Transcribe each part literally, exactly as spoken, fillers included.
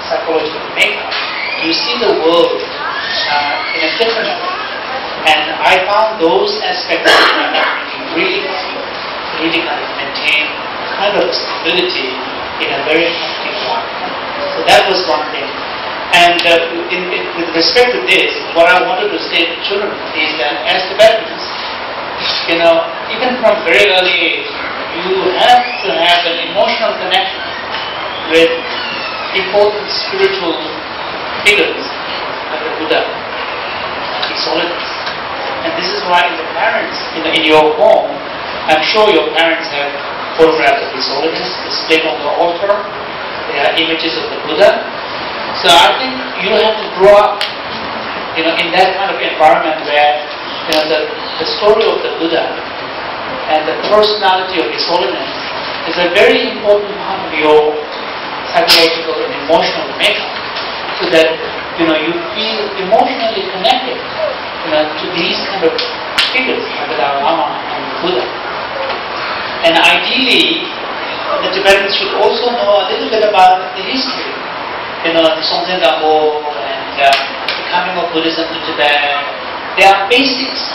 psychological makeup, you see the world uh, in a different way. And I found those aspects of my upbringing really, really kind of maintain kind of stability in a very hectic life. So that was one thing. And uh, in, in, with respect to this, what I wanted to say to children is that as Tibetans, you know, even from very early age, you have to have an emotional connection with important spiritual figures like the Buddha, His Holiness. And this is why in the parents, in, in your home, I'm sure your parents have photographs of His Holiness displayed on the altar. They are images of the Buddha. So I think you have to grow up, you know, in that kind of environment where, you know, the, the story of the Buddha and the personality of His Holiness is a very important part of your psychological and emotional makeup, so that, you know, you feel emotionally connected, you know, to these kind of figures like the Dalai Lama and the Buddha. And ideally, the Tibetans should also know a little bit about the history, you know, the Songtsen Gampo and uh, the coming of Buddhism to Tibet. There are basics,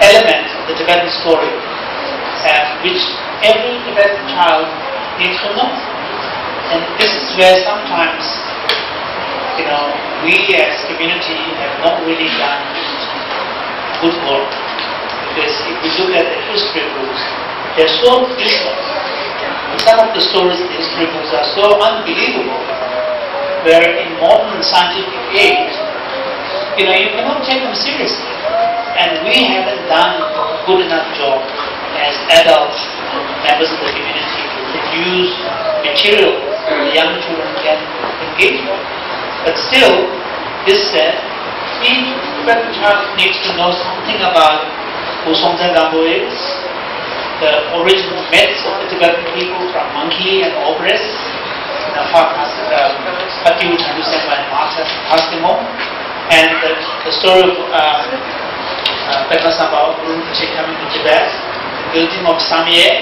elements of the Tibetan story, uh, which every Tibetan child needs to know. And this is where sometimes, you know, we as community have not really done good work. Because if we look at the history books, they're so beautiful. Some of the stories in the history books are so unbelievable, where in modern scientific age, you know, you cannot take them seriously. And we haven't done a good enough job as adults, members of the community, to produce material the young children can engage with. But still, this said, each Tibetan child needs to know something about who Songtsen Gampo is, the original myths of the Tibetan people from Monkey and Obrist, the Phakmas, um, Patiu Chandu Senpa and Master Phakdemo, and the, the story of uh, uh, Pema Samba Rinpoche coming to Tibet, the building of Samye,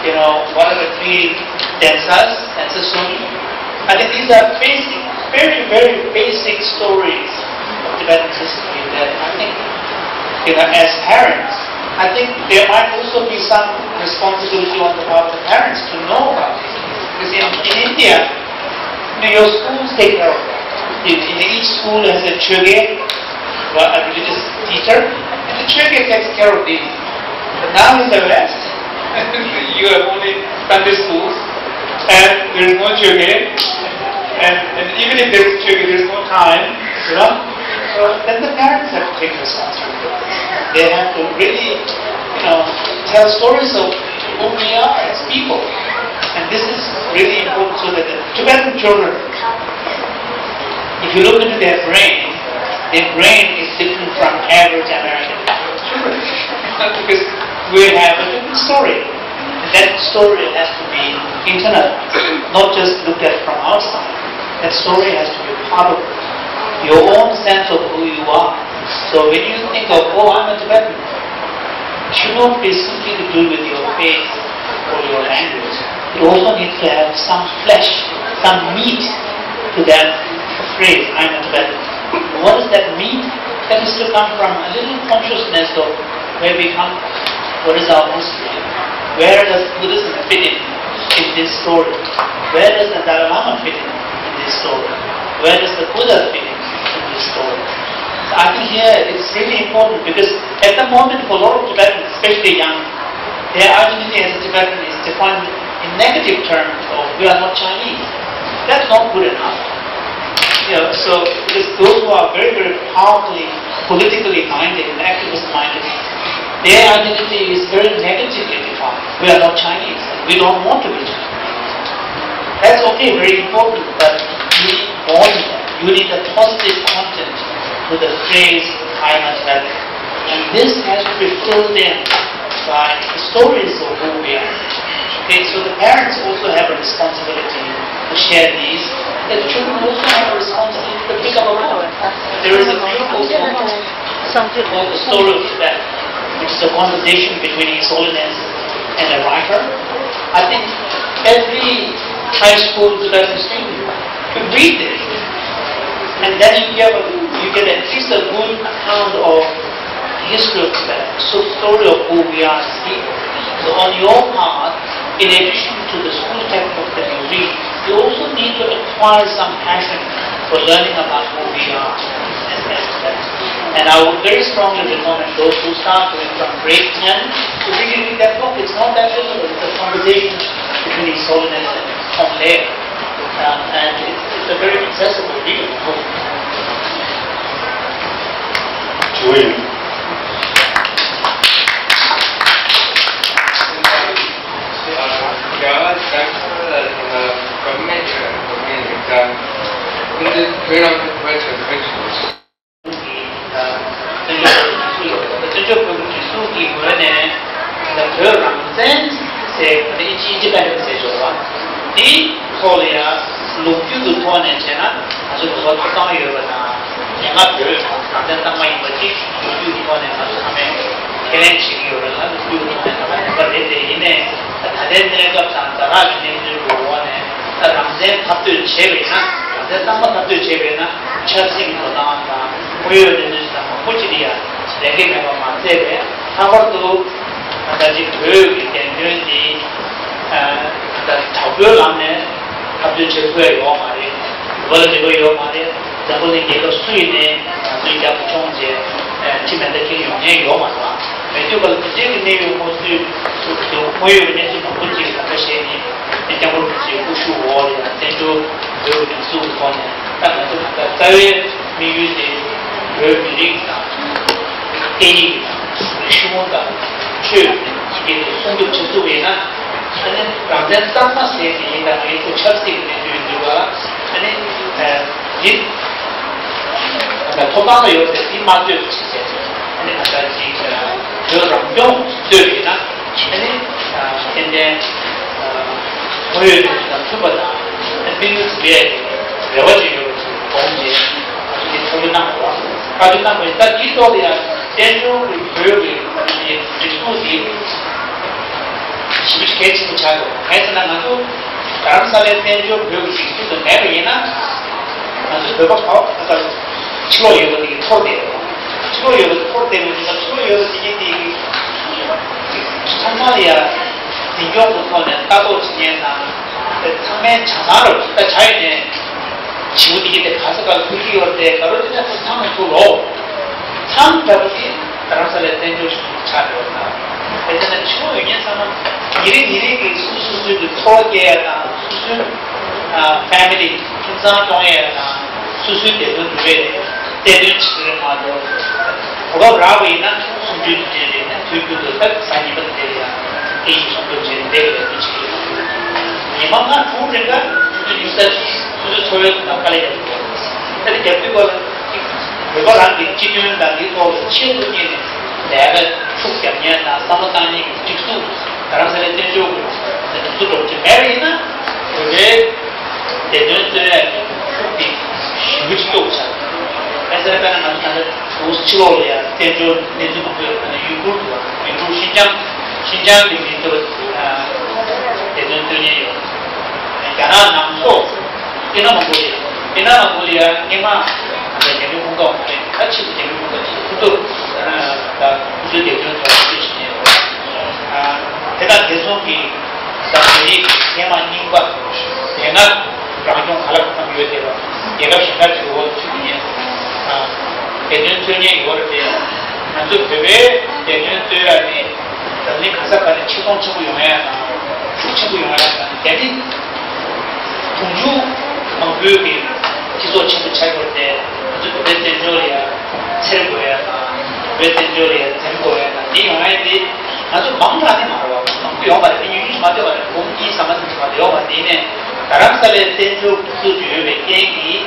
you know, what are the three Densas, Densa Sumi. I think these are basic, very, very basic stories of Tibetan history that I think, you know, as parents, I think there might also be some responsibility on the part of the parents to know about it. Because in, in India, you know, your schools take care of that. In, in each school has a choge, or a religious teacher, and the choge takes care of these. But now in the West, you have only Sunday schools, and there is no choge, and, and even if there is choge, there is no time, you know. So then the parents have to take responsibility. They have to really, you know, tell stories of who we are as people. And this is really important so that the Tibetan children, if you look into their brain, their brain is different from average American children. Because we have a different story. And that story has to be internal, not just looked at from outside. That story has to be part of your own sense of who you are. So when you think of, oh, I'm a Tibetan, it should not be simply to do with your faith or your language. It also needs to have some flesh, some meat to that phrase, I'm a Tibetan. What is that meat? That is to come from a little consciousness of where we come, what is our history, where does Buddhism fit in in this story, where does the Dalai Lama fit in in this story, where does the Buddha fit in in this story. So I think here it's really important because at the moment for a lot of Tibetans, especially young, their identity as a Tibetan is defined in negative terms of we are not Chinese. That's not good enough. You know, so because those who are very, very powerfully politically minded and activist minded, their identity is very negatively defined. We are not Chinese. We don't want to be Chinese. That's okay, very important, but you need more than that. You need a positive content to the phrase I am a Tibetan. And this has to be filled in by the stories of who we are. Okay, so the parents also have a responsibility to share these. The children also have a responsibility to pick up a book. There is a beautiful book called The Story of Tibet, which is a conversation between His Holiness and a writer. I think every high school Tibetan student And then you get, a, you get at least a good account of the history of Tibet, so story of who we are as people. So on your part, in addition to the school textbook that you read, you also need to acquire some passion for learning about who we are as, as Tibetans. And I would very strongly recommend those who start going from grade ten to really read that book. It's not that difficult. It's a conversation between Solin's and Tonglen. Um, and it, it's a very accessible reading. Sure. བཙན་བྱོལ་བོད་ཀྱི་སྒྲིག་འཛུགས་ཀྱི་ངོས་ནས་ད་བོད་རང་བཙན་ཟེར་ད་ཨིན་ཇི་ཨིན་ཇི་ཀ་ནས་ཟེར་ཆོག་པ། དེའི་ཐོག་ལ་ཡང་ལོ་རྒྱུས་ཀྱི་ཐོག་ནས་བྱས་ན་ང་ཚོ་བོད་པ་ཐོབ་ཐང་ཡོད་པ་དང་། ཡ་ང་བོད་རང་བཙན་གཙང་མ་ཡིན་པ་ཅིག་ལོ་རྒྱུས་ཀྱི་ཐོག་ནས་ང་ཚོ་ཚང་མས་ཁས་ལེན་བྱེད་ཀྱི་ཡོད་རེད་ལ། ལོ་རྒྱུས་ཀྱི་ཐོག་ནས་ད་ག་ནས་པ་རེད་དེ། ཡིན་ནའི་ད་ད་ལྟའི་གནས་སྐབས་དང་ཛ་དྲག་གི་གནས་ཚུལ་གྱི་འོག་ནས་ད་རང་བཙན་འཐབ་རྩོད་བྱས་པ་ཡིན་ན། རང་བཙན་གཙང་མ་འཐབ་རྩོད་བྱས་པ་ཡིན་ན། ཆབ་སྲིད་ཀྱི་འགྲོ་སྟངས་དང་དངོས་ཡོད་གནས་ཚུལ་དང་མང་པོ་ཅིག་ལ་ཡང་ལས་འགན་མེད་པ་མ་ཚད་པས། ལྷག་པར་དུ་ད་ལྟ་ཅིག་བོད་ཀྱི་བདེན་དོན་འདི་ད་དྲག་པོའི་ལམ་ནས་འཐབ་རྩོད་བྱེད་ཐུབ་ཡ་ཡོད་མ་རེད། བོད་ལ་འབྲེལ་བ་ཡོད་མ་རེད། འཛམ་བུ་གླིང་རྒྱལ་ཁབ་སུ་ཡིན་ནའི་ང་ཚོའི་རྒྱབ་ཏུ་མཆོང་བྱས་ཁྲིམས་མེད་མཐའ་འཁྱེར་ཡོང་མཁན་ཡོད་མ་རེད། མེད་དུས་ག་ལ་དེ་འདྲའི་གི་གནས་ཡོད་སྔོན་ཚུད་དུ་དངོས་ཡོད་གནས་ཚུལ་མང་པོ་ཅིག་ལ་ཁ་ཤས་ནི་སྐྱབས་མགོན་རིན་པོ་ཆེའི་སྐུ་ཤུགས་འོག་ལ་ཡང་བཙན་བྱོལ་བོད་ཀྱི་སྒྲིག་འཛུགས་ཀྱི་ཐོག་ནས། ད་ང་ཚོ་ད་ལྟ་རྩ་བའི་དམིགས་ཡུལ་དེ་བོད་མི་རིགས་དང་སྐད་ཡིག་དང་རིག་གཞུང་དང་ཆོས་ཀྱི་སྲུང་སྐྱོབ་བྱེད་ཐུབ་པ་ཡིན་ན། ཨ་ནི་རང་བཙན་གཙང་མ་ཟེར་དེ་ཡིན་ད་ངས་ཁོ་ཆབ་སྲིད་ཀྱི་གནས་ཚུལ་ཡིན་དུས་ག་ལ། ཨ་ནི་ཨ་ཡིན་ད་ཐོབ་ཐང་ཡོད་ཟེར་དེ་མ་ལྟོས་བྱེད་ཟེར། ཨ་ནི་ང་ཚོ་ཅིག་བོད་རང་སྐྱོང་ལྟོས་ཡིན་ན། ཨ་ནི་ཏན་ཏན་དངོས་ཡོད་གནས་ཚུལ་དང་མཐུན་པ་དང་། ཨ་ནི་དམིགས་ཡུལ་འགྲུབ་ཡས་ཀྱི་རེ་བ་ཅིག་ཡོད་པ་ཅིག་དགོངས་ཏེ་ང་ཚོ་འདི་ཐུགས་རྗེ་གནང་དགོས་པ། བཀའ་འདྲི་གནང་དགོས། ད་འདིའི་ཐོག་ལ་ཡང་བཙན་བྱོལ་གྱི་བོད་ཀྱི་སྒྲིག་འཛུགས་འདི་ཞེ་པོ་ཅིག་གལ་ཆེན་པོ་ཆགས་འདུག་གང་ཡིན་ཟེར་ན། ང་ཚོ་རྡ་རམ་ས་ལའི་བཙན་བྱོལ་བོད་ཀྱི་སྒྲིག་འཛུགས་དེ་མེད་པ་ཡིན་ན། ང་ཚོ་བོད་པ་ག་བ་ག་ལ་ཕྱི་ལོགས་ཡོད་པ་དེ་གི་ཐོར་བསྡད་ཡོད། ཕྱི་ལོགས་ཡོད་པ་དེ་ཐོར་བསྡད་པ་ཡིན་ན། ཕྱི་ལོགས་ཡོད་པ་དེ་གི་དེ་གི་ཚང་མ་ལ་ཡ་འཛིན་སྐྱོང་གི་ཐོག་ནས་ལྟ་རྟོག་བྱེད་མཁན་དང་། དེ་ཚང་མའི་བྱ་བཟང་རོགས་ད་བྱ་ཡོད་ནས་བྱིའུ་དེ་གི་དེ་ག་ས་ག་ལ་ཐུག་གི་ཡོད་རེད། དེ་ག་རོ་དེ་ནས་ཚང་མ་ཐུག་རོགས། མཚམས་འདྲ་པོ་དེ་རྡ་རམ་ས་ལའི་བཙན་བྱོལ་གཞུང་ཆགས་ཡོད་ན། དེ་ཚོ་ནི་ཕྱི་ལོགས་ཡོད་མཁན་ཚང་མ་ཉིན་རེ་ཉིན་རེ་གི་སུ་སུ་སུ་གི་འཚོ་བ་སྐྱེལ་ཡ་དང་། སུ་སུའི་ཨ་ཕེ་མི་ལི་ཁྱིམ་ཚང་སྐྱོང་ཡ་དང་། སུ་སུའི་བདེ་དོན་སྒྲུབ་ཡ་རེད། བདེ་དོན་བྱེད་ཀྱི་རེད་མ་གཏོགས། གོ་སྐབས་རག་པ་ཡིན་ན་གསུམ་བཅུའི་དུས་ཆེན་རེད། དུས་རྒྱུན་དུ་ད་གཟའ་ཉི་མ་དེ་ལ་ཡང་སྐད་ཡིག་སྲུང་སྐྱོབ་བྱས་ནས་འདས་པའི་ལས་དོན་བྱེད་ཀྱི་ཡོད། ཉི་མ་ལྔ་དྲུག་རིང་ག་ཆུ་ཚོད་ཉི་ཤུ་རྩ་གཅིག་ཆུ་ཚོད་འཚོ་བའི་ནང་དཀའ་ལས་རྒྱག་དགོས། ད་ནི་རྒྱབ་དུས་སྐོར་ལ་བོད་པ་རང་གི་སྤྱི་དོན་དང་འདིའི་ཐོག་ལ་ཆེད་དུ་གཉེར་ནས་ལས་ཀ་ཤུགས་རྒྱབ་མཁན་དང་བསམ་བློ་བཏང་མཁན་གྱི་སྒྲིག་འཛུགས་རྡ་རམ་ས་ལའི་བཙན་བྱོལ་གྱི་སྒྲིག་འཛུགས་འདྲ་པོ་ཅིག་མེད་པ་ཡིན་ན། བོད་པའི་བདེ་དོན་རྩོད་ཡག་གི་ཤུགས་དེ་ཞེ་པོ་ཅིག་སྐྱོ་པོ་ཆགས། ཨེ་ཟེར་བས་ན་ང་ཚོ་ད་ལྟ་ཕྱི་ལོགས་ལ་ཡང་བཙན་བྱོལ་གནས་ཚུལ་མང་པོ་ཡོད་པ་ནི། ཡུ་གུར་དུ་བ། ཡུ་གུར་ཤིན་ཅང་། ཤིན་ཅང་གི་མི་ཚོ་བདེ་དོན་རྩོད་མཁན་ཡོད། རྒྱ་ནག་ནང་སོགས་དཔེར་ན་མོང་གོ་ལི་ཡ། དཔེར་ན་མོང་གོ་ལི་ཡ་སྔོན་མ་རྒྱ་མིའི་དཔུང་ཁག་མ་རེད། ད་ཕྱིས་སུ་རྒྱ་མིའི་དཔུང་ཁག་ཅིག་ཁུ་ཐུག་ད་ཁུ་ཚོའི་བདེ་དོན་ཐོག་ལ་རྩོད་བྱེད་མཁན་ཡོད། དེ་དང་དེ་མཚུངས་ཀྱི་ད་མི་རིགས་ཀྱི་ཧེ་མ་རྙིང་པ་དེ་སྔ་རང་སྐྱོང་ག་ལ་གང་འཚམ་ཡོད་བསྡད་པ། རྒྱལ་ཁབ་གཞན་དག་ཅིག་འོག་ཏུ་ཚུད་མཁན་བདེ་དོན་རྩོད་མཁན་ཡོད་རེད་དེ། ང་ཚོ་བོད་པའི་བདེ་དོན་རྩོད་ཡ་དེ་འཛམ་གླིང་ག་ས་ག་ནས་ཆེ་མཐོང་ཆེན་པོ་ཡོང་ཡ་དང་། ཤུགས་ཆེན་པོ་ཡོང་ཡ་དང་། རྒྱ་མི་དུང་ཕྱུར་མང་པོའི་གི་སྤྱི་ཚོགས་ཆེན་པོ་ཆགས་ཡོད་རེད་དེ། ང་ཚོ་བོད་པའི་བཙན་བྱོལ་ལ་ཡ་འཚེར་དགོས་ཡ་དང་། བོད་པའི་བཙན་བྱོལ་ལ་ཡ་འཛེམ་དགོས་ཡ་དང་། དེ་ཡོང་ཡ་དེ་ང་ཚོ་མང་དྲགས་ནི་མ་རེད་བ། མང་པོ་ཡོང་བ་རེད། དེ་ཉུང་ཉུང་ཞིག་མ་ལྟོས་པ་རེད། འབུམ་གཉིས་ཙམ་མ་ཙམ་ཞིག་མ་གཏོགས་ཡོང་བ་རེད། དེ་ནས་རྡ་རམ་ས་ལའི་བཙན་བྱོལ་སྒྲིག་འཛུགས་ཡོད་པའི་རྐྱེན་གྱིས།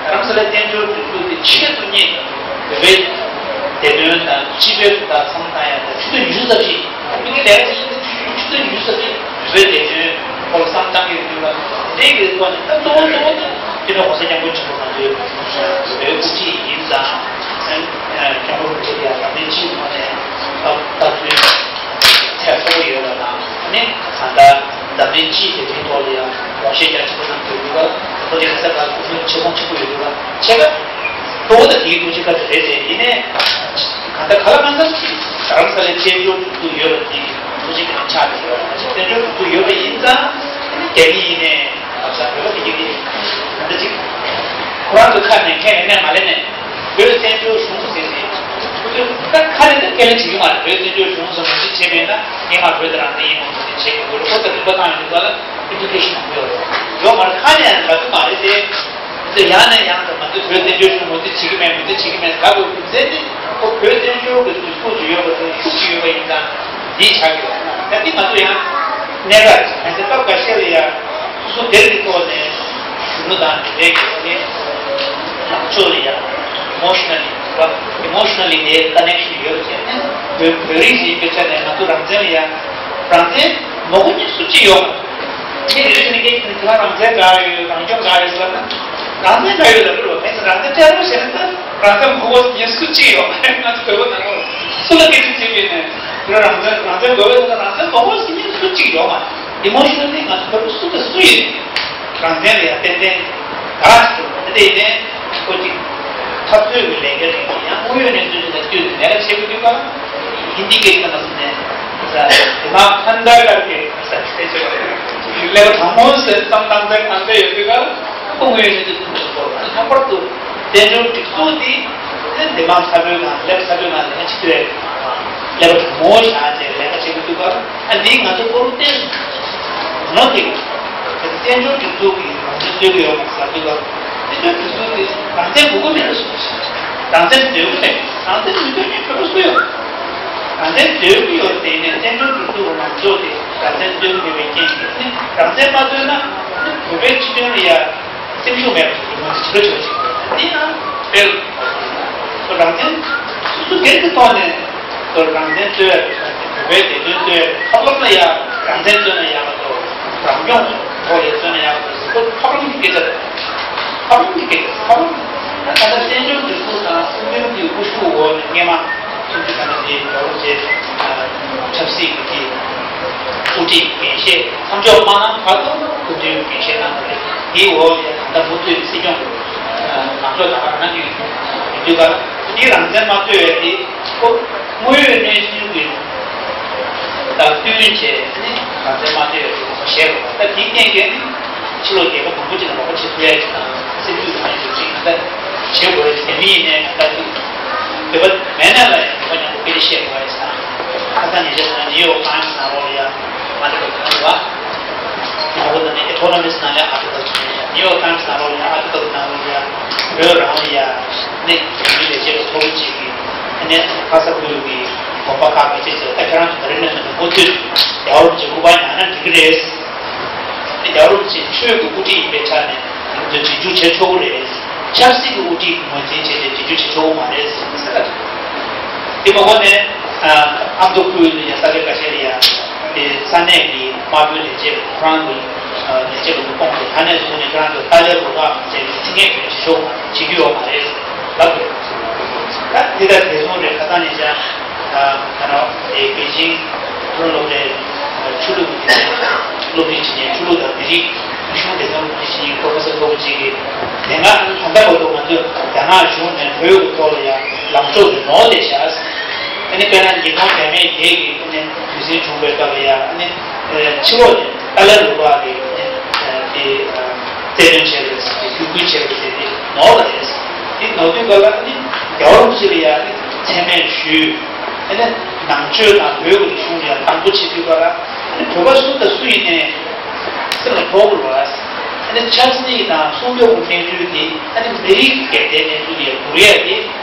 རྡ་རམ་ས་ལའི་བཙན་བྱོལ་སྒྲིག་འཛུགས་དེ་ཆེད་དུ་གཉེར་བོད་པའི་བདེ་དོན་དང་སྤྱི་པའི་ཐོག་ལ་བསམ་བློ་བཏང་ཡ་དང་། ཆུ་ཚོད་ཉི་ཤུ་རྩ་གཅིག་མི་གི་ལས་ཀ་བྱེད་ཆུ་ཚོད་ཉི་ཤུ་རྩ་གཅིག་བོད་པའི་བདེ་དོན་སྐོར་བསམ་བློ་བཏང་གི་ཡོད་དུས་ལ། དེ་གི་ཐོག་ནས་ད་གཙོ་བོ་གཙོ་བོ་དེ་སྤྱི་ནོར་༸གོང་ས་༸སྐྱབས་མགོན་ཆེན་པོ་མཆོག་བོད་པའི་དབུ་ཁྲིད་ཡིན་ཙང་། སྐྱབས་མགོན་རིན་པོ་ཆེ་ལ་ཡང་འཛམ་གླིང་སྤྱིའི་ཐོག་ནས་ལྟ་ཚུལ་ཚད་མཐོ་པོ་ཡོད་པ་དང་། ཨ་ནི་ད་ལྟ་འཛམ་གླིང་སྤྱིའི་བདེ་དོན་ཐོག་ལ་ཡང་དགོངས་བཞེས་རྒྱ་ཆེན་པོ་གནང་དགོས་ཡོད་པ། ཁོ་ཚོའི་ས་ཁ་ཁོ་ཚོའི་ཆེ་ཁོངས་ཆེན་པོ་ཡོད་འདུག་ལ། ཆེ་ཁ་གཙོ་བོ་དང་དེའི་ཐུགས་རྗེ་བཀའ་དྲིན་རེད་དེ། ཡིན་ནའི་གང་ལྟར་ག་ལ་གང་འཚམ་ཅིག་རྡ་རམ་ས་ལའི་བཙན་བྱོལ་སྒྲིག་འཛུགས་ཡོད་པ་དེ་ཐུགས་རྗེ་གནང་ཆགས་ཀྱི་ཡོད་རེད། བཙན་བྱོལ་སྒྲིག་འཛུགས་ཡོད་པ་ཡིན་ཙང་རྒྱ་མི་ཡིན་ནའི་བོད་པ་ཡིན་ནའི་གང་ལྟར་ཅིག་ཁོ་རང་ཚོ་ཁ་ནས་ཁས་ལེན་ནས་མ་ལེན་ནས་བོད་བཙན་བྱོལ་གཞུང་ཟེར་ཏེ་ཁོ་ཚོས་ད་ཁ་ནས་ད་ཁས་ལེན་བྱེད་ཀྱི་མ་རེད། བོད་བཙན་བྱོལ་གཞུང་ཟེར་ངོས་འཛིན་བྱས་མེད་ན་སྔོན་མ་བོད་དེ་རང་བཙན་ཡིན་ངོས་འཛིན་བྱས་ཀྱི་ཡོད་རེད། ཁོ་ཚོ་རིག་པ་བཏང་ཡོད་འདུག་ལ་ཨིམ་པི་ལི་ཀེ་ཤན་མང་པོ་ཡོད་རེད། ཡོད་མ་རེད། ཁ་ནས་ལབ་ཀྱི་མ་རེད་དེ། ཡང་ནས་ཡང་དུ་ང་ཚོས་བོད་བཙན་བྱོལ་གཞུང་ངོས་འཛིན་བྱེད་ཀྱི་མེད། ངོས་འཛིན་བྱེད་ཀྱི་མེད་ལབ་དགོས་རྒྱུ་མཚན་ནི་ཁོ་བོད་བཙན་བྱོལ་གྱི་འདུ་ཚོགས་ཀྱི་ཡོད་པ་དེ་ཤུགས་ཀྱིས་ཡོད་པ་ཡིན་ཙང་འདིའི་ཆགས་ཀྱི་ཡོད། ད་འདི་ང་ཚོ་ཡང་གནད་འགག་ཅིག་ཡིན་ཙང་སྐབས་འགའ་ཤས་ལ་ཡང་སོ་སོ་སྒེར་གྱི་ཐོག་ནས་གཞོན་ནུ་དང་དེ་འདྲའི་གི་ནི་ལངས་ཕྱོགས་ལ་ཡང་ཨི་མོ་ཤི་ན་ལི་ཨི་མོ་ཤི་ན་ལི་དེ་ཀ་ནེག་ཤན་ཡོད་ཅེས་ནས་བོད་བོད་རིགས་ཤིག་ཡིན་པའི་ཆ་ནས་ང་ཚོ་རང་བཙན་ལ་ཡང་རང་བཙན་མ་དགོས་མཁན་སུ་གཅིག་ཡོད་མ་རེད། ཁྱེད་རེ་རེ་ནས་ཁྱེད་ཁྱེད་རང་རང་བཙན་དགའ་ཡོད། རང་སྐྱོང་དགའ་ཡོད་ལབ་ན། རང་བཙན་དགའ་ཡོད་ལབ་རེད་བ། མེད་ཚེ་རང་བཙན་སྤྲད་རོགས་བྱས་ན་ད་རང་བཙན་མ་དགོས་ཡིན་སུ་གཅིག་ཡོད་མ་རེད། ང་ཚོ་བོད་པ་ནང་ལོགས་སུ་ལ་སྐད་ཆ་དྲིས་པ་ཡིན་ན། ཁྱེད་རང་རང་བཙན་རང་བཙན་དགོས་ཡོད་ན་རང་བཙན་མ་དགོས་ཡིན་སུ་གཅིག་ཡོད་མ་རེད། ཨི་མོ་ཤི་ན་ལི་ང་ཚོ་བོད་པ་སུ་དང་སུ་ཡིན་རང་བཙན་ལ་ཡང་ཏན་ཏན་དགའ་ཞིག་འདུག་དེ་ཡིན་ནའི་ཁོ་གཅིག་འཐབ་རྩོད་ཀྱི་ལས་འགན་རེད། ཡང་དངོས་ཡོད་གནས་ཚུལ་དེ་དང་བསྟུན་ནས་ལས་ཀ་བྱེད་དགོས་དུས་སྐབས་ཧིན་དི་སྐད་ཆ་ནང་ཟེར་ནས་ད་དེ་མ་ཁན་དར་ཀར་ཀེ་ས་ཁེ་ཆེ་ལས་ཀ་དྲང་མོ་ཟེར་བསམ་སྣང་ཚད་གང་ཚད་ཡོད་དུས་སྐབས་ཁོ་དངོས་ཡོད་གནས་ཚུལ་ཐུགས་སུ་ཁོ་ལྷག་པར་དུ་བཙན་བྱོལ་སྒྲིག་འཛུགས་འདི་ནི་འདི་མ་ཚ་པོའི་ནང་ལས་ཀ་ཚ་པོའི་ནང་ལས་ཀ་བྱེད་དུས་ལས་ཀ་དྲང་མོ་བཞག་བྱས་ལས་ཀ་བྱེད་དགོས་དུས་སྐབས། ཨ་འདིས་ང་ཚོ་བློ་བརྟན་ནོ་དེ། བཙན་བྱོལ་སྒྲིག་འཛུགས་ཀྱི་རང་བཙན་རྩོད་ཀྱི་ཡོད་པ་ཟེར་དུས་སྐབས། བཙན་བྱོལ་སྒྲིག་འཛུགས་ཀྱི་རང་བཙན་དགོས་ཀྱི་མེད་ལ་སོགས་ཤིང་། རང་བཙན་རྩོད་ཀྱི་མེད། རང་བཙན་མི་རྩོད་མཁན་བོད་པ་སུ་ཡོད། རང་བཙན་རྩོད་ཀྱི་ཡོད་དེ་ནས་བཙན་བྱོལ་སྒྲིག་འཛུགས་ཀྱི་མང་ཚོགས་དེ་རང་བཙན་རྩོད་ཀྱི་མེད་པའི་རྐྱེན་གྱིས་ནི་རང་བཙན་མ་རྩོད་ན་ནི་བོད་པའི་སྤྱི་དོན་ལ་ཡ། སེམས་ཤུགས་མེད་པ་ཞིག་གི་ངོས་ནས་བྱེད་རོགས་བྱེད་པ་ཞིག་འདི་ཡང་དཔེ་རང་བཙན་སོ་སོ་སྒེར་གྱི་ཐོག་ནས་སོ་རང་བཙན་རྩོད་ཡ་རེད། བོད་པའི་བདེ་དོན་རྩོད་ཡ་རེད། ཁ་ལོ་ན་ཡ་རང་བཙན་རྩོད་ན་ཡག་ག་འདུག་རང་སྐྱོང་ཐོག་ལ་རྩོད་ན་ཡག་ག་འདུག་ཟེར་ཁོ་ཁ་ལོ་གི་སྐད་ཆ་རེད། ཁ་ལོ་གི་སྐད་ཆ་ཁ་ལོ་ད་ད་ལྟ་བཙན་བྱོལ་སྒྲིག་འཛུགས་དང་སྲིད་དོན་གྱི་དབུ་བཞུགས་འོག་ནས་སྔས་མ་ཁྱིམ་རྒྱུད་ཁ་ན་དེ་རྒྱལ་བ་རིན་པོ་ཆེ་ཆབ་སྲིད་ཀྱི་དེ་དབུ་ཁྲིད་འགན་བཞེས་མཚམས་འཇོག་མ་གནང་བར་དུ་སྐུ་མདུན་འགན་བཞེས་གནང་བ་རེད། དེའི་འོག་ལ་ད་ལྟ་མུ་མཐུད་སྲིད་སྐྱོང་གི་ལངས་ཕྱོགས་ད་ག་རང་གནང་གི་ཡོད་དུས་ཀ་དེའི་རང་བཙན་མ་རྩོད་ཡས་དེ་ཁོ་དངོས་ཡོད་གནས་ཚུལ་གྱི་ད་བསྟུན་བྱས་ནས་རང་བཙན་མ་རྩོད་ཡས་དེ་ཁོ་བཞེས་དགོས། ད་དེའི་རྐྱེན་གྱིས་ཕྱི་ལོགས་རྒྱལ་ཁབ་མང་པོ་ཅིག་ལ་ངོ་རྒོལ་བྱེད་ཐུབ་ཡས་ཅིག་དང་སེམས་ཤུགས་ཡོད་མཁན་ཅིག་ཅིག་ད་བྱེད་དགོས་རེད། དེ་མིན་ཡིན་ནའི་ད་ཅིག་བོད་པ་མེད་ན་ལ་ཡང་བོད་པ་མཉམ་དུ་སྐད་ཆ་བཤད་དགོས་རེད་ཟེར། ཁ་སང་ཉེ་ཆར་ང་ནིའུ་ཡོག་ཊའིམ་སི་ནང་ལོགས་ལ་ཡང་ང་ཚོ་ག་རེ་བ། ཨ་ཁུ་ད་ནི་ཨི་ཀོ་ནོ་མི་སི་ནང་ལ་ཡང་ཨར་ཊི་ཀལ་བྱུང་ཡོད། ནིའུ་ཡོག་ཊའིམ་སི་ནང་ལོགས་ལ་ཡང་ཨར་ཊི་ཀལ་ནང་ལོགས་ལ་ཡང་བོད་རང་ལ་ཡང་ནི་མི་ལས་བྱེད་པ་ཚོ་གཅིག་གིས་ཨ་ནི་ལྷ་ས་ཁུལ་གྱི་དགོན་པ་ཁག་གི་ཅེས་ཟེར། ད་ཁྱེད་རང་ཚོ་ག་རེ་གནས་སོང་དུ་མུ་མཐུད་རྒྱལ་བ་རིན་པོ་ཆེ་སྐུ་པར་ཉར་ན་འགྲིག་གི་རེད། རྒྱལ་བ་རིན་པོ་ཆེ་ཆོས་ཀྱི་དབུ་ཁྲིད་ཡིན་པའི་ཆ་ནས་ང་ཚོས་རྗེས་འཇུག་བྱེད་ཆོག་གི་རེད། ཆབ་སྲིད་ཀྱི་དབུ་ཁྲིད་ཀྱི་ངོས་འཛིན་བྱས་ཏེ་རྗེས་འཇུག་བྱེད་ཆོག་གི་མ་རེད་ཟེར་ཟེར་ལ། དེ་མ་འོངས་ནས་ཨ་མདོ་ཁུལ་ཡ་ས་གནས་ཁ་ཤས་ལ་ཡ་དེ་ས་གནས་ཀྱི་དམར་པོའི་ལས་བྱེད་ཁོ་རང་གི་ལས་བྱེད་པ་ཚོ་བསྐོངས་ཏེ་ད་ནས་བཟུང་ནས་ཁྱེད་རང་ཚོ་ཏཱ་ལའི་རུ་ཁག་བྱས་ཏེ་ཁྲིམས་ངན་བྱེད་ཆོག་བྱེད་རྒྱུ་ཡོད་མ་རེད་ཟེར་ལབ་ཡོད། ད་དེ་ལྟར་དེ་སོང་རེད། ཁ་སང་ནས་ཀྱང་ད་ནང་དེ་པེ་ཅིང་ཁྲོན་སློབ་གྲྭའི་ཆོས་ལུགས་ཀྱི་སློབ་ཁྲིད་བྱེད་མཁན་ཆོས་ལུགས་དང་མི་རིགས་རིག་གཞུང་སྡེ་ཚན་སློབ་ཁྲིད་བྱེད་མཁན་པོ་རོ་ཕེ་སར་ཀོ་བུ་ཅིག་གིས་དེ་སྔ་ད་ལྟ་བར་དུ་ང་ཚོས་རྒྱ་ནག་གཞུང་ནས་བོད་ཀྱི་ཐོག་ལ་ཡང་ལངས་ཕྱོགས་དེ་ནོར་བསྡད་ཤག་ཨ་ནི་དཔེར་ན་ཉིས་སྟོང་བརྒྱ་མེད་བརྒྱད་ཀྱི་ཨ་ནི་དུས་ཆེན་བྱུང་བའི་སྐབས་ལ་ཡང་ཨ་ནི་ཕྱི་ལོགས་ནས་ཏཱ་ལའི་རུ་ཁག་གིས་ཨ་ནི་དེ་རྩ་དོན་བྱས་པ་རེད་ཟེར་ཏེ་བརྒྱུད་སྐུལ་བྱས་པ་རེད་ཟེར་ཏེ་ནོར་བ་རེད། དེ་ནོར་དུས་སྐབས་ལ་ཨ་ནི་རྒྱལ་བ་རིན་པོ་ཆེ་ལ་ཡང་ཨ་ནི་མཚན་སྨད་ཞུས། ཨ་ནི་ནང་ཆོས་དང་བོད་ཀྱི་རིག་གཞུང་ལ་ཡང་དང་པོ་བྱེད་དུས་སྐབས་ལ་ཨ་ནི་བོད་པ་སུ་དང་སུ་ཡིན་ནའི་སེམས་ལ་ཕོག་དགོས་རེད་བ། ཨ་ནི་ཆབ་སྲིད་དང་སྲུང་སྐྱོབ་ཀྱི་གནས་ཚུལ་དེ་ཨ་ནི་མི་རིགས་ཀྱི་འགལ་ཟླའི་གནས་ཚུལ་ལ་ཡང་བསྒྱུར་ཡ་དེ་